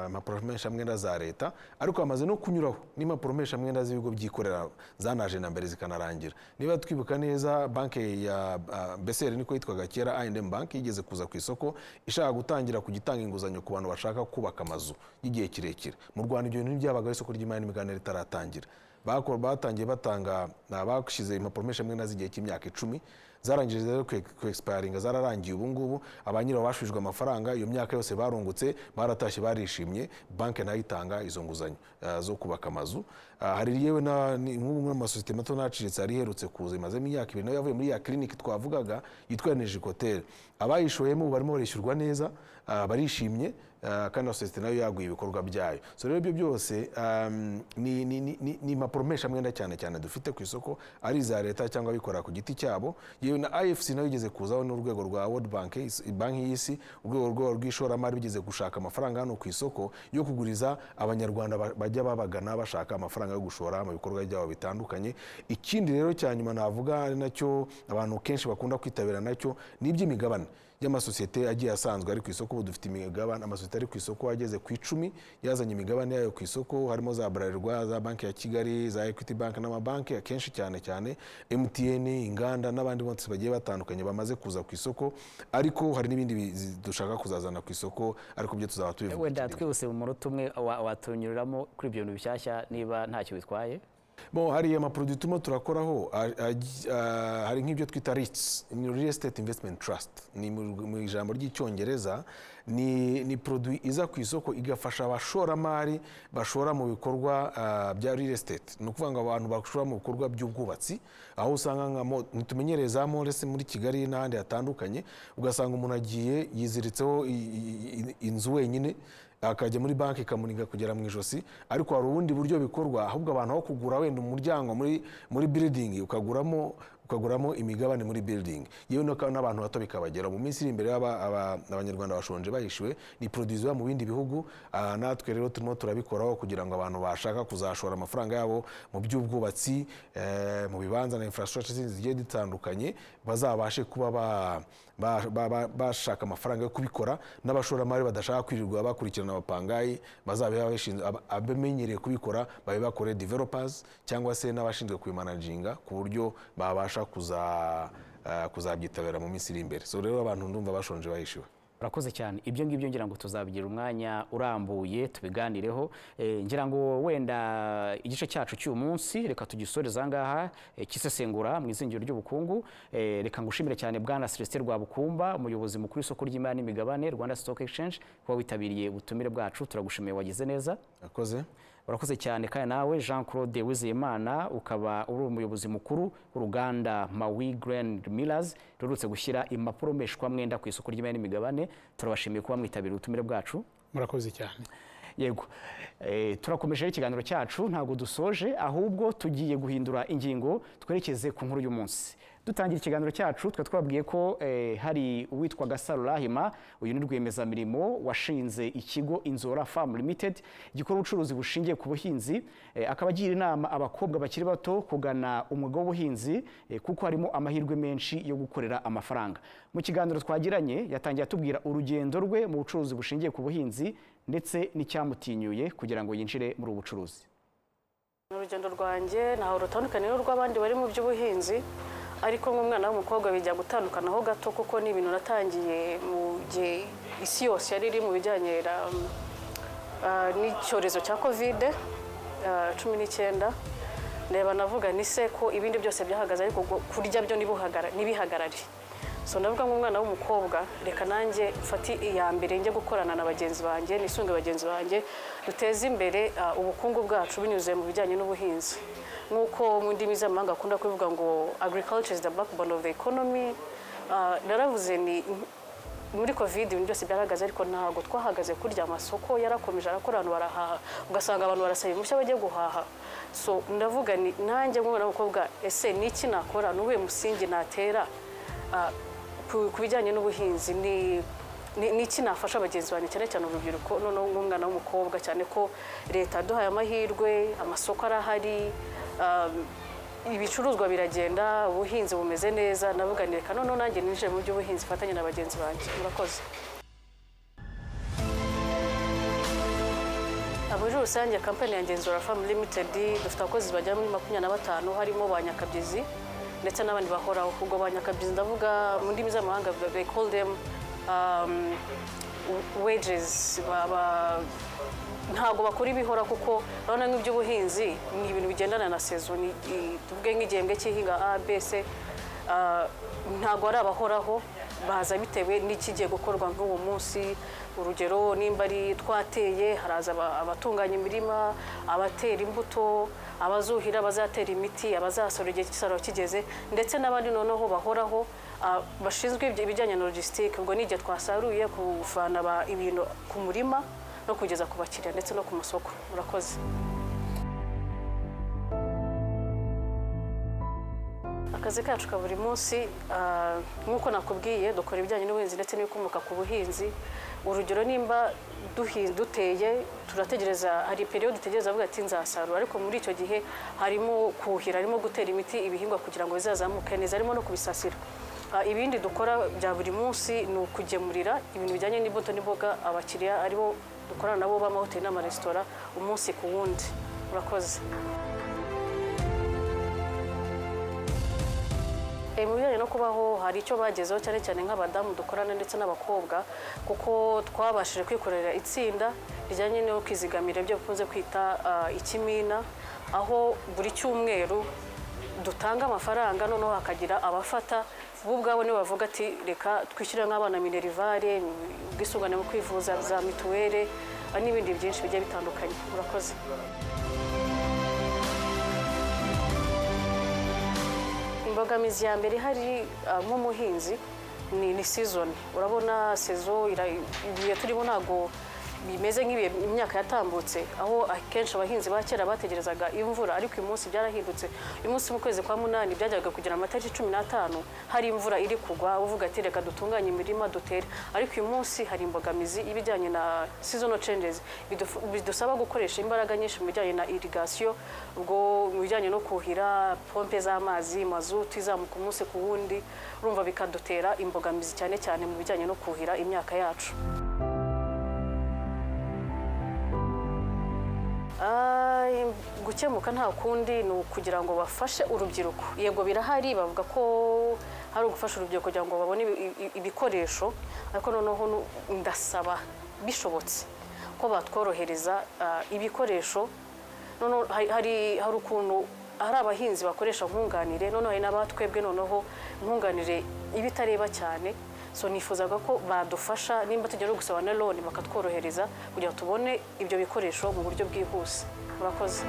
impapuro mpeshamwenda za leta, ariko hamaze no kunyuraho n'impapuro mpeshamwenda z'ibigo byikorera zanaje na mbere zikanarangira. Niba twibuka neza, banki ya BCR, niko yitwaga kera, I&M Bank, yigeze kuza ku isoko ishaka gutangira kujya itanga inguzanyo ku bantu bashaka kubaka amazu y'igihe kirekire. Mu Rwanda ibyo bintu ntibyabagaho isoko ry'imari n'imigabane ritaratangira. Batangiye batanga, bashyize impapuro mpeshamwenda z'igihe cy'imyaka 10, zarangije rero ku expiringa, zararangiye. Ubu ngubu abanyirabo bashubijwe amafaranga, iyo myaka yose barungutse, baratashye, barishimye. Banki nayo itanga izo nguzanyo zo kubaka amazu. Hari yewe nk'ubu nk'amasosiyete mato n'aciriritse, hari iherutse kuza imazemo imyaka 2, nayo yavuye muri ya clinic twavugaga yitwa Energicotel. Abayishoyemo ubu barimo barishyurwa neza, barishimye, kandi na sosiyete nayo yaguye ibikorwa byayo. So rero ibyo byose ni impapuro mpeshamwenda cyane cyane dufite ku isoko, ari iza leta cyangwa abikorera ku giti cyabo. Yewe na IFC nayo igeze kuzaho, n'urwego rwa World Bank, banki y'isi, urwego rwabo rw'ishoramari, bigeze gushaka amafaranga hano ku isoko yo kuguriza Abanyarwanda bajya babagana bashaka amafaranga yo gushora mu bikorwa byabo bitandukanye. Ikindi rero cya nyuma navuga, ari nacyo abantu kenshi bakunda kwitabira nacyo, ni iby'imigabane y'amasosiyete agiye asanzwe ari ku isoko. Ubu dufite imigabane, amasosiyete ari ku isoko ageze ku 10 yazanye imigabane yayo ku isoko, harimo za Bralirwa, za Banki ya Kigali, za Equity Bank n'amabanki akenshi, cyane cyane MTN, inganda n'abandi bose bagiye batandukanye bamaze kuza ku isoko, ariko hari n'ibindi dushaka kuzazana ku isoko, ariko byo tuzaba tubivuga. Wenda twihuse mu munota umwe, watunyuriramo kuri ibyo bintu bishyashya niba ntacyo bitwaye. Bon, hari amaproduit turimo turakoraho, hari nk'ibyo twita REITs, ni Real Estate Investment Trust, ni mu ijambo ry'Icyongereza. Ni produit iza ku isoko igafasha abashoramari bashora mu bikorwa bya real estate, ni ukuvuga ngo abantu bashora mu bikorwa by'ubwubatsi, aho usanga nka ntitumenyereye za malls muri Kigali n'ahandi hatandukanye, ugasanga umuntu agiye yiziritseho inzu wenyine, akajya muri banki ikamuniga kugera mu ijosi. Ariko hari ubundi buryo bikorwa, ahubwo abantu aho kugura wenda umuryango muri building, ukaguramo imigabane muri building, yewe n'abantu bato bikabagera. Mu minsi iri imbere Abanyarwanda bashonje bahishiwe. Ni produit ziba mu bindi bihugu. Natwe rero turimo turabikoraho kugira ngo abantu bashaka kuzashora amafaranga yabo mu by'ubwubatsi, mu bibanza na infrastructure zindi zigiye zitandukanye, bazabashe kuba bashaka amafaranga yo kubikora, n'abashoramari badashaka kwirirwa bakurikirana abapangayi, bazabe abamenyereye kubikora babe bakore, developers cyangwa se n'abashinzwe kubimanaginga, ku buryo babasha kuzabyitabira mu minsi iri imbere. So rero abantu ndumva bashonje bahishiwe. Urakoze cyane. Ibyo ngibyo ngira ngo tuzabigira umwanya urambuye tubiganireho. Ngira ngo wenda igice cyacu cy'uyu munsi reka tugisoreze aha ngaha, cy'isesengura mu izingiro ry'ubukungu. Reka ngushimire cyane, Bwana Celestin Rwabukumba, umuyobozi mukuru w'isoko ry'imari n'imigabane, Rwanda Stock Exchange, kuba witabiriye ubutumire bwacu. Turagushimiye, wagize neza. Urakoze. Urakoze cyane kandi nawe, Jean Claude Wizeyimana, ukaba uri umuyobozi mukuru w'uruganda Mawi Grand Millers ruherutse gushyira impapuro mpeshwamwenda ku isoko ry'imari n'imigabane. Turabashimiye kuba mwitabiriye ubutumire bwacu. Murakoze cyane. Yego. Turakomeje rero ikiganiro cyacu, ntabwo dusoje, ahubwo tugiye guhindura ingingo twerekeze ku nkuru y'umunsi. Dutangira ikiganiro cyacu twe twabwiye ko hari uwitwa Gasaro Rahima. Uyu ni rwiyemezamirimo washinze ikigo Inzora Farm Limited gikora ubucuruzi bushingiye ku buhinzi, akaba agira inama abakobwa bakiri bato kugana umwuga w'ubuhinzi, kuko harimo amahirwe menshi yo gukorera amafaranga. Mu kiganiro twagiranye yatangiye atubwira urugendo rwe mu bucuruzi bushingiye ku buhinzi ndetse n'icyamutinyuye kugira ngo yinjire muri ubu bucuruzi. Urugendo rwanjye ntaho rutandukanye n'urw'abandi bari mu by'ubuhinzi, ariko nk'umwana w'umukobwa bijya gutandukanaho gato, kuko ni ibintu natangiye mu gihe isi yose yari iri mu bijyanye n'icyorezo cya Covid 19. Ndeba navuga ni se ko ibindi byose byahagaze, ariko kurya byo ntibihagarare. So ndavuga nk'umwana w'umukobwa, reka nanjye mfate iya mbere njye gukorana na bagenzi banjye, nisunge bagenzi banjye, duteze imbere ubukungu bwacu binyuze mu bijyanye n'ubuhinzi. Nk'uko mu ndimi z'amahanga akunda kubivuga ngo "agriculture is the backbone of the economy". Naravuze ni muri Covid ibintu byose byarahagaze, ariko ntabwo twahagaze kurya. Amasoko yarakomeje arakora, abantu barahaha, ugasanga abantu barasaba impushya bajye guhaha. So ndavuga ni nanjye nk'umwana w'umukobwa, ese ni iki nakora, ni uwuhe musingi natera ku bijyanye n'ubuhinzi, ni iki nafasha bagenzi banjye, cyane cyane urubyiruko, noneho nk'umwana w'umukobwa, cyane ko leta yaduhaye amahirwe, amasoko arahari, ibicuruzwa biragenda, ubuhinzi bumeze neza. Ndavuga ni reka noneho nanjye ninjire mu by'ubuhinzi mfatanye na bagenzi banjye. Murakoze. Muri rusange kampani ya Ngenzura Farm Limited dufite abakozi bagera muri 25, harimo ba nyakabyizi ndetse n'abandi bahoraho. Ubwo ba nyakabyizi ndavuga mu ndimi z'amahanga they call them wages. Ntabwo bakora ibihora, kuko urabona nk'iby'ubuhinzi ni ibintu bigendana na saison. Tuvuge nk'igihembwe cy'ihinga A, B, C, ntabwo ari abahoraho, baza bitewe n'ikigiye gukorwa nk'uwo munsi. Urugero nimba ari twateye, haraza abatunganya imirima, abatera imbuto, abazuhira, abazatera imiti, abazasora igihe cy'isarura kigeze, ndetse n'abandi noneho bahoraho, bashinzwe ibijyanye na logistique. Ubwo ni igihe twasaruye, kuvana ibintu ku murima no kugeza ku bakiriya ndetse no ku masoko. Murakoze. Akazi kacu ka buri munsi, nk'uko nakubwiye, dukora ibijyanye n'ubuhinzi ndetse n'ibikomoka ku buhinzi. Urugero nimba duteye, turategereza, hari période dutegereza avuga ati nzasarura, ariko muri icyo gihe harimo kuhira, harimo gutera imiti ibihingwa kugira ngo bizazamuke neza, harimo no kubisasira. Ibindi dukora bya buri munsi ni ukugemurira ibintu bijyanye n'imbuto n'imboga abakiriya aribo dukorana nabo b'amahoteli n'amaresitora umunsi ku wundi. Murakoze. Mu bijyanye no kubaho hari icyo bagezeho, cyane cyane nk'abadamu dukorana ndetse n'abakobwa, kuko twabashije kwikorera itsinda. rijyanye no kwizigamira, ibyo bakunze kwita ikimina, aho buri cyumweru dutanga amafaranga, noneho hakagira abafata bo ubwabo nibo bavuga ati reka twishyure nk'abana minerval, ubwisungane mu kwivuza, za mituweli n'ibindi byinshi bigiye bitandukanye. Murakoze. Imbogamizi ya mbere ihari nk'umuhinzi ni season. Urabona saison, ibihe turimo ntabwo bimeze nk'ibihe imyaka yatambutse, aho akenshi abahinzi ba kera bategerezaga imvura, ariko uyu munsi byarahindutse. Uyu munsi mu kwezi kwa munani byajyaga kugera amatariki 15 hari imvura iri kugwa, uvuga ati reka dutunganye imirima dutere. Ariko uyu munsi hari imbogamizi y'ibijyanye na seasonal changes, bidusaba gukoresha imbaraga nyinshi mu bijyanye na irrigation, ubwo mu bijyanye no kuhira, pompe z'amazi, mazutu izamuka umunsi ku wundi, urumva bikadutera imbogamizi cyane cyane mu bijyanye no kuhira imyaka yacu. Gukemuka nta kundi ni ukugira ngo bafashe urubyiruko. Yego birahari, bavuga ko hari ugufasha urubyiruko kugira ngo babone ibikoresho, ariko noneho ndasaba bishobotse ko batworohereza ibikoresho. Noneho hari ukuntu hari abahinzi bakoresha nkunganire, noneho hari n'abatwebwe noneho nkunganire ibitareba cyane. So nifuzaga ko badufasha nimba tugera gusaba na loan bakatworohereza kugira tubone ibyo bikoresho mu buryo bwihuse. Murakoze.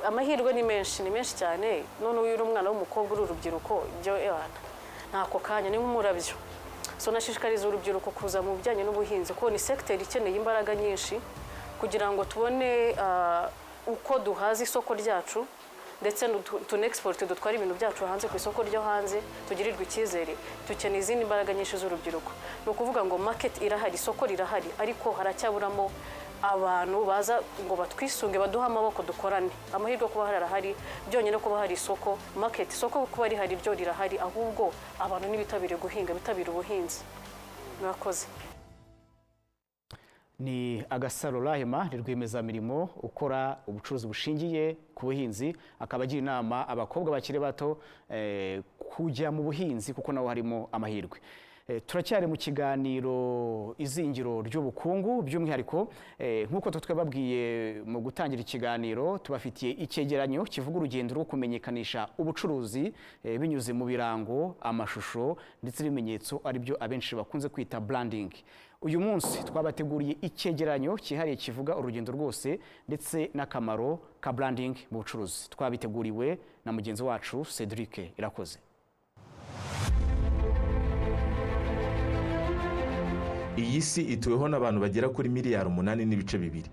Amahirwe ni menshi, ni menshi cyane. None uyu uri umwana w'umukobwa uri urubyiruko, ibyo ebana ntako kanya ni nk'umurabyo. So nashishikariza urubyiruko kuza mu bijyanye n'ubuhinzi, kuko ni secteur ikeneye imbaraga nyinshi kugira ngo tubone uko duhaza isoko ryacu, ndetse tunexport, dutwara ibintu byacu hanze ku isoko ryo hanze, tugirirwe icyizere. Dukeneye izindi mbaraga nyinshi z'urubyiruko. Ni ukuvuga ngo market irahari, isoko rirahari, ariko haracyaburamo abantu baza ngo batwisunge, baduhe amaboko dukorane. Amahirwe kuba harahari byonyine, kuba hari isoko, market, isoko kuba rihari ryo rirahari, ahubwo abantu nibitabire guhinga, bitabire ubuhinzi. Murakoze. Ni Agasaro Rahima, ni rwiyemezamirimo ukora ubucuruzi bushingiye ku buhinzi, akaba agira inama abakobwa bakiri bato kujya mu buhinzi kuko nabo harimo amahirwe. Turacyari mu kiganiro Izingiro ry'ubukungu, by'umwihariko nk'uko twababwiye mu gutangira ikiganiro, tubafitiye icyegeranyo kivuga urugendo rwo kumenyekanisha ubucuruzi binyuze mu birango, amashusho ndetse n'ibimenyetso, aribyo abenshi bakunze kwita branding. Uyu munsi twabateguriye icyegeranyo cyihariye kivuga urugendo rwose ndetse n'akamaro ka branding mu bucuruzi. Twabiteguriwe na mugenzi wacu Cedric Irakoze. Iyi si ituweho n'abantu bagera kuri 8.2 miliyari.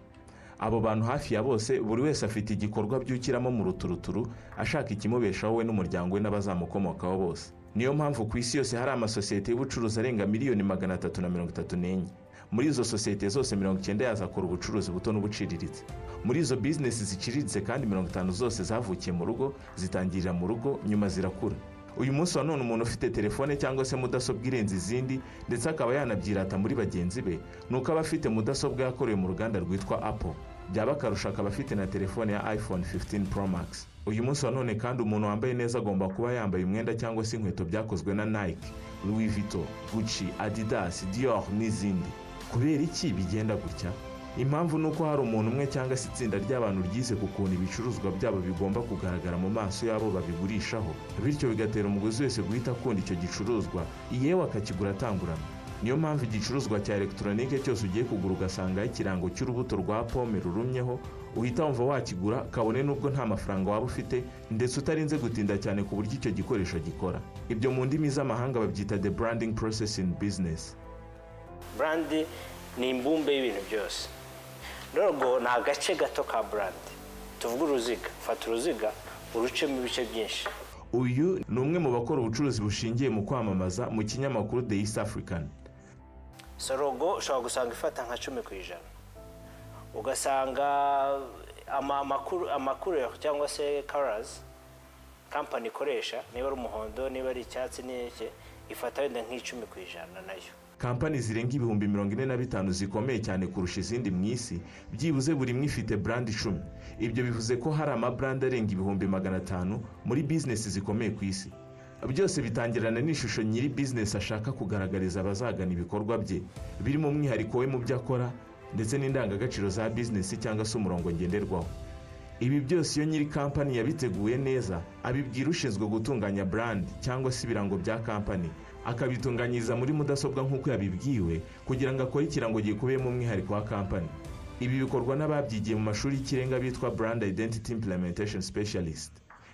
Abo bantu hafi ya bose, buri wese afite igikorwa abyukiramo mu ruturuturu ashaka ikimubeshaho we n'umuryango we n'abazamukomokaho bose. Niyo mpamvu ku isi yose hari amasosiyete y'ubucuruzi arenga 334 miliyoni. Muri izo sosiyete zose, 90 yazakora ubucuruzi buto n'ubuciriritse. Muri izo bizinesi ziciriritse kandi, 50 zose zavukiye mu rugo, zitangirira mu rugo, nyuma zirakura. Uyu munsi wa none umuntu ufite telefone cyangwa se mudasobwa irenze izindi, ndetse akaba yanabyirata muri bagenzi be, ni uko aba afite mudasobwa yakorewe mu ruganda rwitwa Apple. Byaba akarusho akaba afite na telefone ya iPhone 15 Pro Max. Uyu munsi wa none kandi umuntu wambaye neza agomba kuba yambaye umwenda cyangwa se inkweto byakozwe na Nike, Louis Vuitton, Gucci, Adidas, Dior n'izindi. Kubera iki bigenda gutya? Impamvu ni uko hari umuntu umwe cyangwa se itsinda ry'abantu ryize ku kuntu ibicuruzwa byabo bigomba kugaragara mu maso y'abo babigurishaho, bityo bigatera umuguzi wese guhita akunda icyo gicuruzwa, yewe akakigura atangurana. Niyo mpamvu igicuruzwa cya elegitoronike cyose ugiye kugura ugasangaho ikirango cy'urubuto rwa pome rurumyeho, uhita wumva wakigura kabone n'ubwo nta mafaranga waba ufite, ndetse utarinze gutinda cyane ku buryo icyo gikoresho gikora. Ibyo mu ndimi z'amahanga babyita the branding process in business. Brand ni imbumbe y'ibintu byose. Logo ni agace gato ka brand. Tuvuge uruziga, fata uruziga urucemo ibice byinshi. Uyu ni umwe mu bakora ubucuruzi bushingiye mu kwamamaza mu kinyamakuru The East African. So logo ushobora gusanga ifata nka 10%, ugasanga amakuru cyangwa se colors company ikoresha, niba ari umuhondo, niba ari icyatsi n'iki, ifata wenda nk'10% nayo. Kampani zirenga 45,000 zikomeye cyane kurusha izindi mu isi, byibuze buri imwe ifite brand 10. Ibyo bivuze ko hari amabrand arenga 500,000 muri bizinesi zikomeye ku isi. Byose bitangirana n'ishusho nyiri bizinesi ashaka kugaragariza abazagana ibikorwa bye, birimo umwihariko we mu byo akora ndetse n'indangagaciro za bizinesi cyangwa se umurongo ngenderwaho. Ibi byose iyo nyiri kampani yabiteguye neza, abibwira ushinzwe gutunganya brand cyangwa se ibirango bya kampani, akabitunganyiriza muri mudasobwa nk'uko yabibwiwe, kugira ngo akore ikirango gikubiyemo umwihariko wa kampani. Ibi bikorwa n'ababyigiye mu mashuri y'ikirenga bitwa brand identity implementation specialist.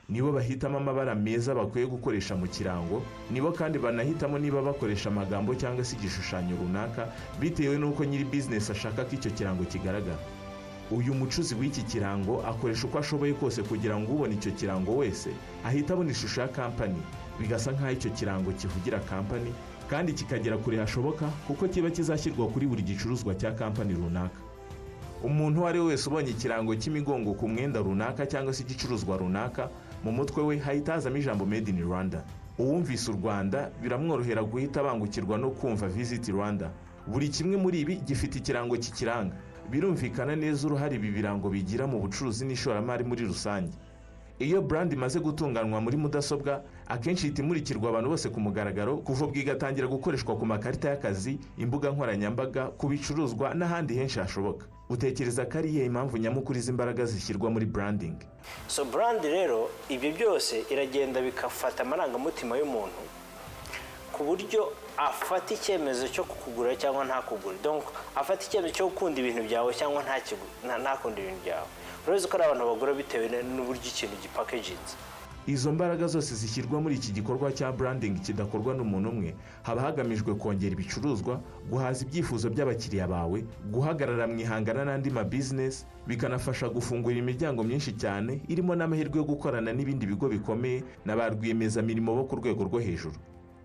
Nibo bahitamo amabara meza bakwiye gukoresha mu kirango, nibo kandi banahitamo niba bakoresha amagambo cyangwa se igishushanyo runaka, bitewe n'uko nyiri bizinesi ashaka ko icyo kirango kigaragara. Uyu mucuzi w'iki kirango akoresha uko ashoboye kose kugira ngo ubone icyo kirango wese ahite abona ishusho ya kampani, bigasa nk'aho icyo kirango kivugira kampani kandi kikagera kure hashoboka, kuko kiba kizashyirwa kuri buri gicuruzwa cya kampani runaka. Umuntu uwo ari we wese ubonye ikirango cy'imigongo ku mwenda runaka cyangwa se igicuruzwa runaka, mu mutwe we hahita hazamo ijambo made in Rwanda. Uwumvise u Rwanda biramworohera guhita abangukirwa no kumva visit Rwanda. Buri kimwe muri ibi gifite ikirango kikiranga. Birumvikana neza uruhare ibi birango bigira mu bucuruzi n'ishoramari muri rusange. Iyo brand imaze gutunganywa muri mudasobwa, akenshi ihita imurikirwa abantu bose ku mugaragaro, kuva ubwo igatangira gukoreshwa ku makarita y'akazi, imbuga nkoranyambaga, ku bicuruzwa n'ahandi henshi hashoboka. Utekereza ko ari iyihe impamvu nyamukuru izi mbaraga zishyirwa muri branding? So brand rero, ibyo byose iragenda bigafata amarangamutima y'umuntu ku buryo afata icyemezo cyo kukugura cyangwa ntakugure. Donc afata icyemezo cyo gukunda ibintu byawe cyangwa ntakunde ibintu byawe. Urabizi ko ari abantu bagura bitewe n'uburyo ikintu gipackaginze. Izo mbaraga zose zishyirwa muri iki gikorwa cya branding kidakorwa n'umuntu umwe, haba hagamijwe kongera ibicuruzwa, guhaza ibyifuzo by'abakiriya bawe, guhagarara mu ihangana n'andi ma business, bikanafasha gufungura imiryango myinshi cyane irimo n'amahirwe yo gukorana n'ibindi bigo bikomeye na ba rwiyemezamirimo bo ku rwego rwo hejuru.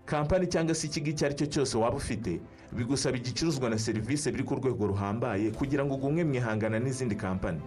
Kampani cyangwa se ikigo icyo ari cyo cyose waba ufite, bigusaba igicuruzwa na serivisi biri ku rwego ruhambaye kugira ngo ugumwe mu ihangana n'izindi kampani.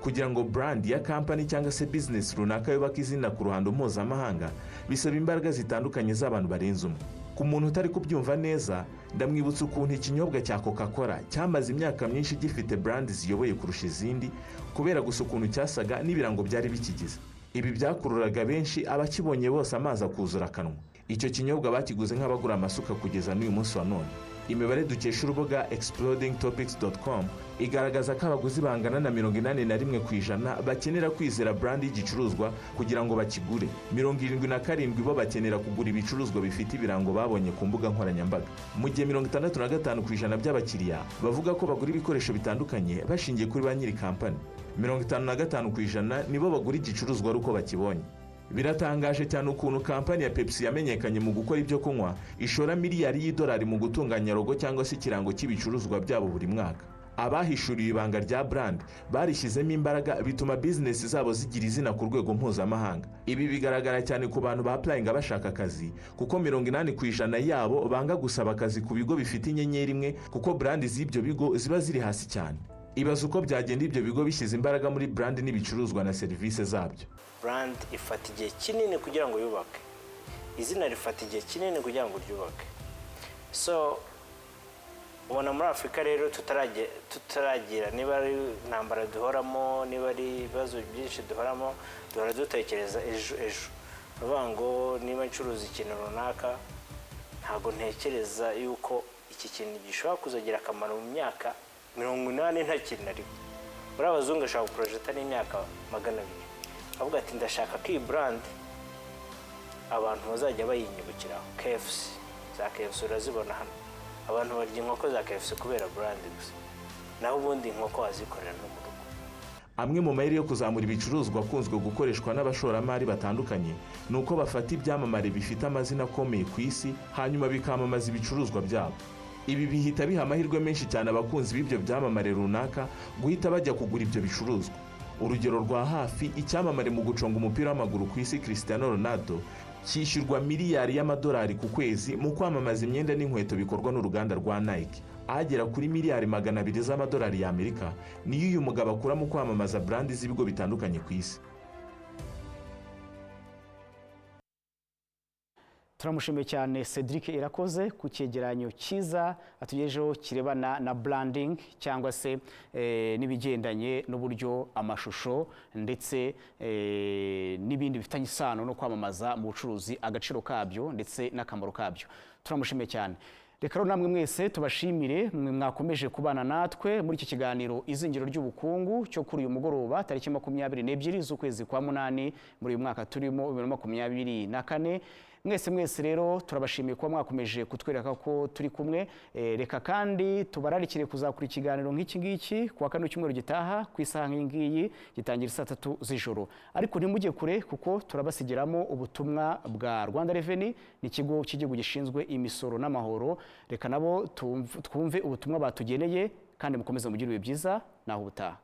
Kugira ngo brand ya kampani cyangwa se business runaka yubake izina ku ruhando mpuzamahanga, bisaba imbaraga zitandukanye z'abantu barenze umwe. Ku muntu utari kubyumva neza, ndamwibutsa ukuntu ikinyobwa cya Coca-Cola cyamaze imyaka myinshi gifite brand ziyoboye kurusha izindi, kubera gusa ukuntu cyasaga n'ibirango byari bikigize. Ibi byakururaga benshi, abakibonye bose amazi akuzura akanwa. Icyo kinyobwa bakiguze nk'abagura amasuka kugeza n'uyu munsi wa none. Imibare dukesha urubuga explodingtopics.com igaragaza ko abaguzi bangana na 81% bakenera kwizera brand y'igicuruzwa kugira ngo bakigure. 77 bo bakenera kugura ibicuruzwa bifite ibirango babonye ku mbuga nkoranyambaga, mu gihe 65% by'abakiriya bavuga ko bagura ibikoresho bitandukanye bashingiye kuri ba nyiri kampani. 55% nibo bagura igicuruzwa ari uko bakibonye. Biratangaje cyane ukuntu kampani ya Pepsi yamenyekanye mu gukora ibyo kunywa ishora miliyari y'idolari mu gutunganya logo cyangwa se ikirango cy'ibicuruzwa byabo buri mwaka. Abahishuriye ibanga rya brand barishyizemo imbaraga, bituma bizinesi zabo zigira izina ku rwego mpuzamahanga. Ibi bigaragara cyane ku bantu ba applyinga bashaka akazi, kuko 80% yabo banga gusaba akazi ku bigo bifite inyenyeri imwe, kuko brand z'ibyo bigo ziba ziri hasi cyane. Ibaza uko byagenda ibyo bigo bishyize imbaraga muri brand n'ibicuruzwa na serivisi zabyo. Brand ifata igihe kinini kugira ngo yubake izina, rifata igihe kinini kugira ngo ryubake. So ubona muri Afurika rero tutaragira, niba ari intambara duhoramo, niba ari ibibazo byinshi duhoramo, duhora dutekereza ejo ejo. Uvuga ngo niba ncuruza ikintu runaka, ntabwo ntekereza yuko iki kintu gishobora kuzagira akamaro mu myaka 80 nta kintu na rimwe. Muri abazungu ashobora guprojecta n'imyaka 200, avuga ati ndashaka ko iyi brand abantu bazajya bayinyibukiraho. KFC, za KFC urazibona hano, abantu barya inkoko za KFC kubera brand gusa, naho ubundi inkoko wazikorera no mu rugo. Amwe mu mayeri yo kuzamura ibicuruzwa akunzwe gukoreshwa n'abashoramari batandukanye ni uko bafata ibyamamare bifite amazina akomeye ku isi, hanyuma bikamamaza ibicuruzwa byabo. Ibi bihita biha amahirwe menshi cyane abakunzi b'ibyo byamamare runaka guhita bajya kugura ibyo bicuruzwa. Urugero rwa hafi, icyamamare mu guconga umupira w'amaguru ku isi Cristiano Ronaldo cyishyurwa miliyari y'amadolari ku kwezi mu kwamamaza imyenda n'inkweto bikorwa n'uruganda rwa Nike. Agera kuri miliyari 200 z'amadolari y'Amerika niyo uyu mugabo akura mu kwamamaza brand z'ibigo bitandukanye ku isi. Turamushimiye cyane Cedric Irakoze ku cyegeranyo cyiza atugejeho kirebana na branding cyangwa se n'ibigendanye n'uburyo amashusho ndetse n'ibindi bifitanye isano no kwamamaza mu bucuruzi, agaciro kabyo ndetse n'akamaro kabyo. Turamushimiye cyane. Reka rero namwe mwese tubashimire mwe mwakomeje kubana natwe muri iki kiganiro Izingiro ry'Ubukungu cyo kuri uyu mugoroba tariki 22 z'ukwezi kwa 8 muri uyu mwaka turimo 2024. Mwese mwese rero turabashimiye kuba mwakomeje kutwereka ko turi kumwe. Reka kandi tubararikire kuzakura ikiganiro nk'iki ngiki kuwa kane cyumweru gitaha ku isaha nk'iyi ngiyi gitangira saa 3 z'ijoro. Ariko ntimujye kure kuko turabasigiramo ubutumwa bwa Rwanda Revenue, ni ikigo cy'igihugu gishinzwe imisoro n'amahoro. Reka nabo twumve ubutumwa batugeneye kandi mukomeze mugire ibihe byiza naho ubutaha.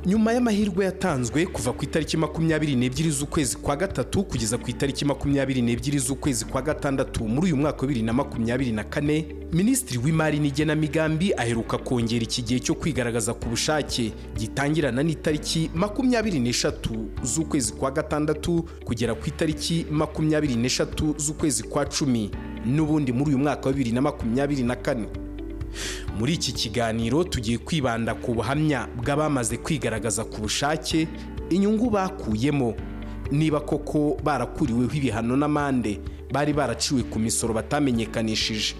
Nyuma y'amahirwe yatanzwe kuva ku itariki 22 z'ukwezi kwa 3 kugeza ku itariki 22 z'ukwezi kwa 6 muri uyu mwaka wa 2024, Minisitiri w'Imari n'igenamigambi aheruka kongera iki gihe cyo kwigaragaza ku bushake gitangirana n'itariki 23 z'ukwezi kwa 6 kugera ku itariki 23 z'ukwezi kwa 10 n'ubundi muri uyu mwaka wa 2024. Muri iki kiganiro tugiye kwibanda ku buhamya bw'abamaze kwigaragaza ku bushake, inyungu bakuyemo, niba koko barakuriweho ibihano n'amande bari baraciwe ku misoro batamenyekanishije.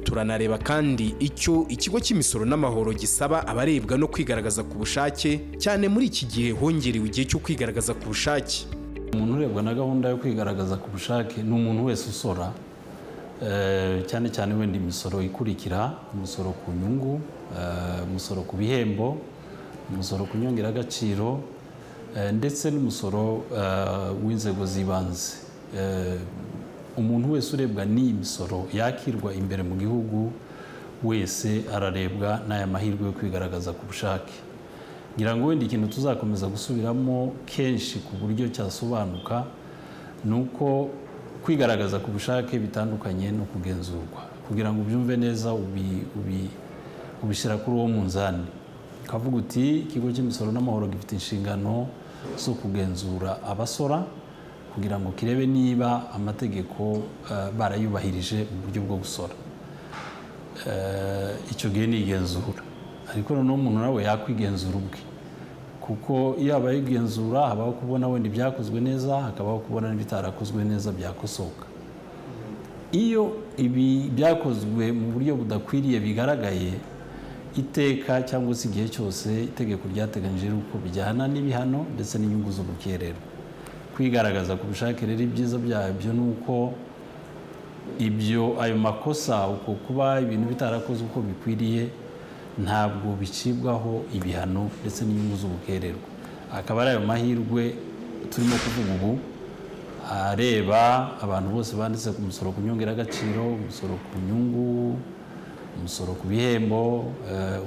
Turanareba kandi icyo ikigo cy'imisoro n'amahoro gisaba abarebwa no kwigaragaza ku bushake, cyane muri iki gihe hongerewe igihe cyo kwigaragaza ku bushake. Umuntu urebwa na gahunda yo kwigaragaza ku bushake ni umuntu wese usora, cyane cyane wenda imisoro ikurikira: umusoro ku nyungu, umusoro ku bihembo, umusoro ku nyongeragaciro, ndetse n'umusoro w'inzego z'ibanze. Umuntu wese urebwa n'iyi misoro yakirwa imbere mu gihugu wese ararebwa n'aya mahirwe yo kwigaragaza ku bushake. Ngira ngo wenda ikintu tuzakomeza gusubiramo kenshi ku buryo cyasobanuka ni uko kwigaragaza ku bushake bitandukanye no kugenzurwa. Kugira ngo ubyumve neza ubishyira kuri uwo munzani, ukavuga uti ikigo cy'imisoro n'amahoro gifite inshingano zo kugenzura abasora kugira ngo kirebe niba amategeko barayubahirije mu buryo bwo gusora. Icyo gihe ni igenzura, ariko noneho umuntu nawe yakwigenzura ubwe, kuko iyo habaye igenzura habaho kubona wenda ibyakozwe neza, hakabaho kubona n'ibitarakozwe neza byakosoka. Iyo ibi byakozwe mu buryo budakwiriye bigaragaye, iteka cyangwa se igihe cyose itegeko ryateganyije uko bijyana n'ibihano ndetse n'inyungu z'ubukererwe. Kwigaragaza ku bushake rero ibyiza byabyo ni uko ibyo ayo makosa, uko kuba ibintu bitarakozwe uko bikwiriye, ntabwo bicibwaho ibihano ndetse n'inyungu z'ubukererwe. Akaba ari ayo mahirwe turimo kuvuga ubu areba abantu bose banditse ku musoro ku nyongeragaciro, umusoro ku nyungu, umusoro ku bihembo,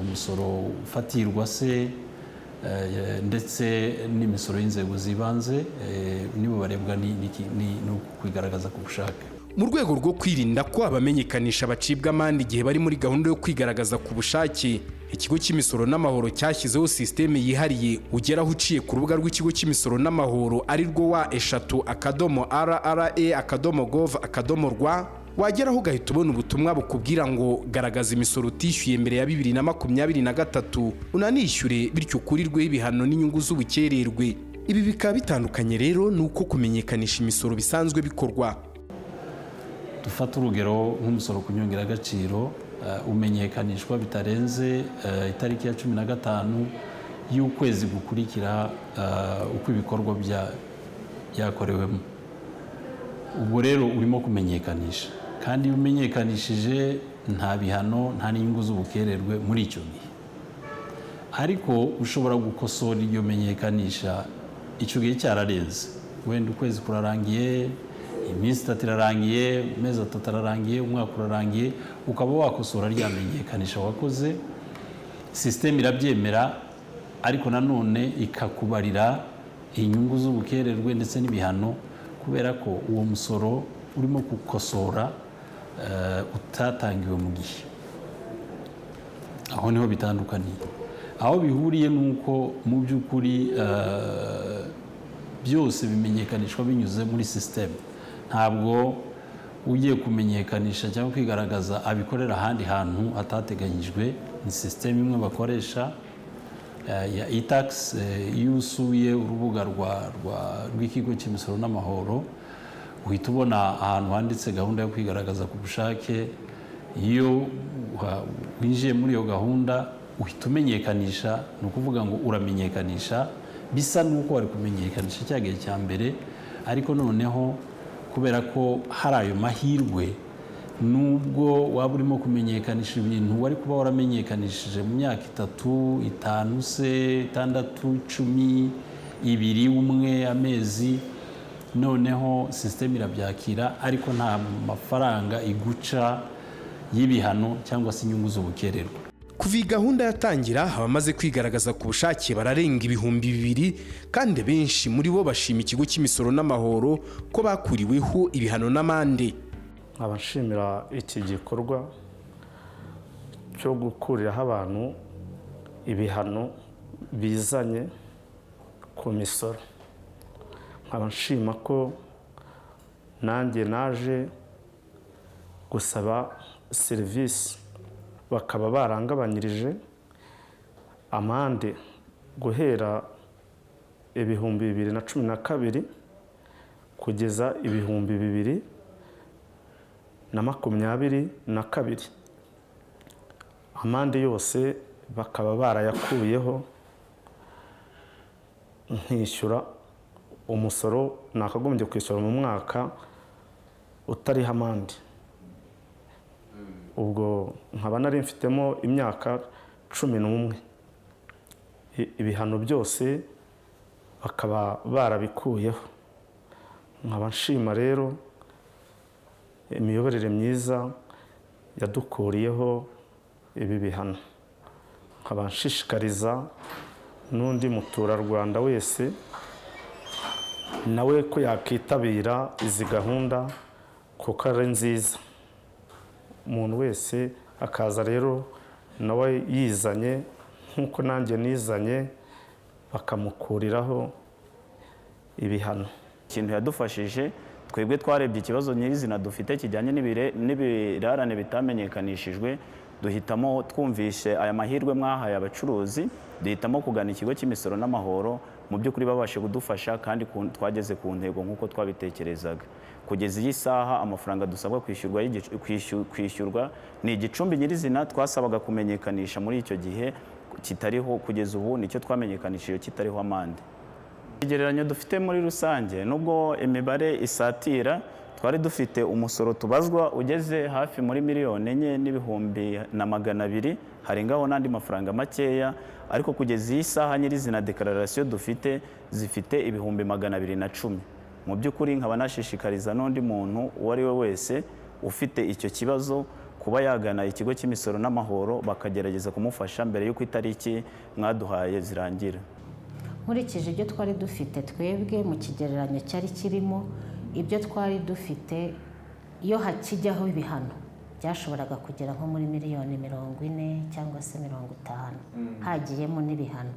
umusoro ufatirwa se, ndetse n'imisoro y'inzego z'ibanze, nibo barebwa no kwigaragaza ku bushake. Mu rwego rwo kwirinda ko abamenyekanisha bacibwa amande igihe bari muri gahunda yo kwigaragaza ku bushake, ikigo cy'imisoro n'amahoro cyashyizeho sisiteme yihariye ugeraho uciye ku rubuga rw'ikigo cy'imisoro n'amahoro ari rwo wa3.rra.gov.rwa, wageraho ugahita ubona ubutumwa bukubwira ngo garagaza imisoro utishyuye mbere ya 2023 unanishyure, bityo ukurirweho ibihano n'inyungu z'ubukererwe. Ibi bikaba bitandukanye rero nuko kumenyekanisha imisoro bisanzwe bikorwa. Dufata urugero nk'umusoro ku nyongeragaciro umenyekanishwa bitarenze itariki ya 15 y'ukwezi gukurikira uko ibikorwa byakorewemo. Ubwo rero urimo kumenyekanisha, kandi iyo umenyekanishije nta bihano nta n'inyungu z'ubukererwe muri icyo gihe. Ariko ushobora gukosora iryo menyekanisha icyo gihe cyararenze, wenda ukwezi kurarangiye, iminsi 3 irarangiye, amezi 3 ararangiye, umwaka urarangiye, ukaba wakosora rya menyekanisha wakoze. Sisiteme irabyemera, ariko nanone ikakubarira inyungu z'ubukererwe ndetse n'ibihano, kubera ko uwo musoro urimo gukosora utatangiwe mu gihe. Aho niho bitandukaniye. Aho bihuriye ni uko mu by'ukuri byose bimenyekanishwa binyuze muri sisiteme. Ntabwo ugiye kumenyekanisha cyangwa kwigaragaza abikorera ahandi hantu hatateganyijwe. Ni sisiteme imwe bakoresha ya e-tax. Iyo usuye urubuga rw'ikigo cy'imisoro n'amahoro, uhita ubona ahantu handitse gahunda yo kwigaragaza ku bushake. Iyo winjiye muri iyo gahunda, uhita umenyekanisha. Ni ukuvuga ngo uramenyekanisha bisa n'uko wari kumenyekanisha cya gihe cya mbere, ariko noneho kubera ko hari ayo mahirwe, nubwo waba urimo kumenyekanisha ibintu wari kuba waramenyekanishije mu myaka 3, 5 se 6, 10, 2, 1, amezi, noneho sisiteme irabyakira, ariko nta mafaranga iguca y'ibihano cyangwa se inyungu z'ubukererwe. Kuva iyi gahunda yatangira, abamaze kwigaragaza ku bushake bararenga 2000, kandi benshi muri bo bashima ikigo cy'imisoro n'amahoro ko bakuriweho ibihano n'amande. Nkaba nshimira iki gikorwa cyo gukuriraho abantu ibihano bizanye ku misoro. Nkaba nshima ko nanjye naje gusaba serivisi, bakaba barangabanyirije amande guhera 2012 kugeza 2022. Amande yose bakaba barayakuyeho, nkishyura umusoro nakagombye kwishyura mu mwaka utariho amande. Ubwo nkaba nari mfitemo imyaka 11. Ibihano byose bakaba barabikuyeho. Nkaba nshima rero imiyoborere myiza yadukuriyeho ibi bihano. Nkaba nshishikariza n'undi muturarwanda wese nawe ko yakitabira izi gahunda kuko ari nziza. Umuntu wese akaza rero nawe yizanye nk'uko nanjye nizanye, bakamukuriraho ibihano. Ikintu yadufashije twebwe, twarebye ikibazo nyirizina dufite kijyanye n'ibirarane bitamenyekanishijwe, duhitamo, twumvishe aya mahirwe mwahaye abacuruzi, duhitamo kugana ikigo cy'imisoro n'amahoro. Mu by'ukuri babashe kudufasha kandi twageze ku ntego nk'uko twabitekerezaga. Kugeza iyi saha, amafaranga dusabwa kwishyurwa ni igicumbi nyirizina twasabaga kumenyekanisha muri icyo gihe kitariho. Kugeza ubu nicyo twamenyekanishije kitariho amande. Ikigereranyo dufite muri rusange, nubwo imibare isatira, twari dufite umusoro tubazwa ugeze hafi muri 4,200,000, harengaho n'andi mafaranga makeya, ariko kugeza iyi saha nyirizina déclaration dufite zifite 210,000. Mu by'ukuri nkaba nashishikariza n'undi muntu uwo ari we wese ufite icyo kibazo kuba yagana ikigo cy'imisoro n'amahoro, bakagerageza kumufasha mbere y'uko itariki mwaduhaye zirangira. Nkurikije ibyo twari dufite twebwe mu kigereranyo cyari kirimo, ibyo twari dufite iyo hakijyaho ibihano byashoboraga kugera nko muri miliyoni 40 cyangwa se 50, hagiyemo n'ibihano.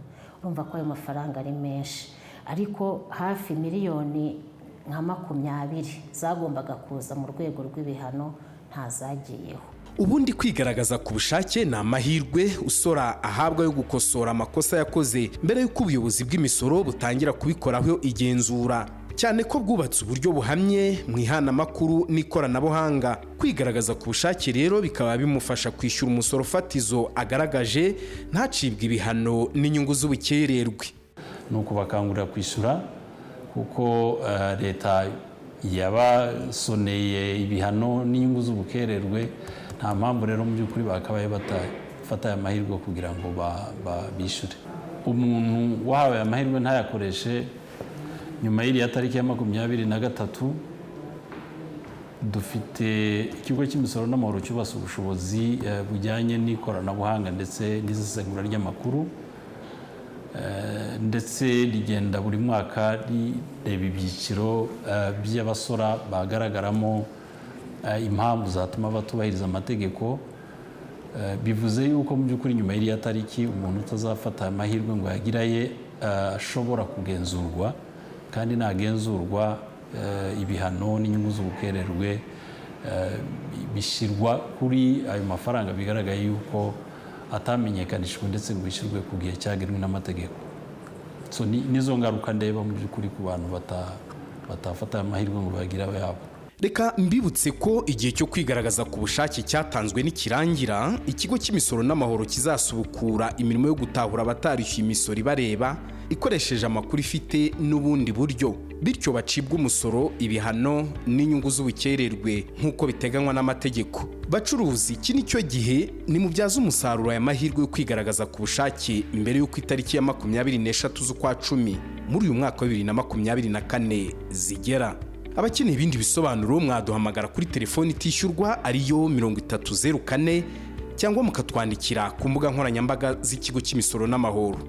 Urumva ko ayo mafaranga ari menshi, ariko hafi miliyoni nka 20 zagombaga kuza mu rwego rw'ibihano ntazagiyeho. Ubundi kwigaragaza ku bushake ni amahirwe usora ahabwa yo gukosora amakosa yakoze mbere y'uko ubuyobozi bw'imisoro butangira kubikoraho igenzura, cyane ko bwubatse uburyo buhamye mu ihanamakuru n'ikoranabuhanga. Kwigaragaza ku bushake rero bikaba bimufasha kwishyura umusoro fatizo agaragaje, ntacibwe ibihano n'inyungu z'ubukererwe. Ni ukubakangurira kwishyura, kuko leta yabasoneye ibihano n'inyungu z'ubukererwe. Nta mpamvu rero mu by'ukuri bakabaye batafata aya mahirwe kugira ngo bishyure. Umuntu wahawe aya mahirwe ntayakoreshe nyuma y'iriya tariki ya 23, dufite ikigo cy'imisoro n'amahoro cyubatse ubushobozi bujyanye n'ikoranabuhanga ndetse n'isesengura ry'amakuru, ndetse rigenda buri mwaka rireba ibyiciro by'abasora bagaragaramo impamvu zatuma batubahiriza amategeko. Bivuze yuko mu by'ukuri nyuma y'iriya tariki umuntu utazafata amahirwe ngo yagire aye ashobora kugenzurwa, kandi nagenzurwa ibihano n'inyungu z'ubukererwe bishyirwa kuri ayo mafaranga bigaragaye yuko atamenyekanishijwe ndetse ngo yishyurwe ku gihe cyagenwe n'amategeko. So nizo ngaruka ndeba mu by'ukuri ku bantu batafata aya mahirwe ngo bagire ayabo. Reka mbibutse ko igihe cyo kwigaragaza ku bushake cyatanzwe nikirangira, Ikigo cy'Imisoro n'Amahoro kizasubukura imirimo yo gutahura abatarishyuye imisoro ibareba ikoresheje amakuru ifite n'ubundi buryo, bityo bacibwa umusoro, ibihano n'inyungu z'ubukererwe nk'uko biteganywa n'amategeko. Bacuruzi, iki ni cyo gihe, nimubyaze umusaruro aya mahirwe yo kwigaragaza ku bushake mbere y'uko itariki ya 23 z'ukwa 10 muri uyu mwaka wa 2024 zigera. Abakeneye ibindi bisobanuro mwaduhamagara kuri telefoni itishyurwa ariyo 3004, cyangwa mukatwandikira ku mbuga nkoranyambaga z'Ikigo cy'Imisoro n'Amahoro.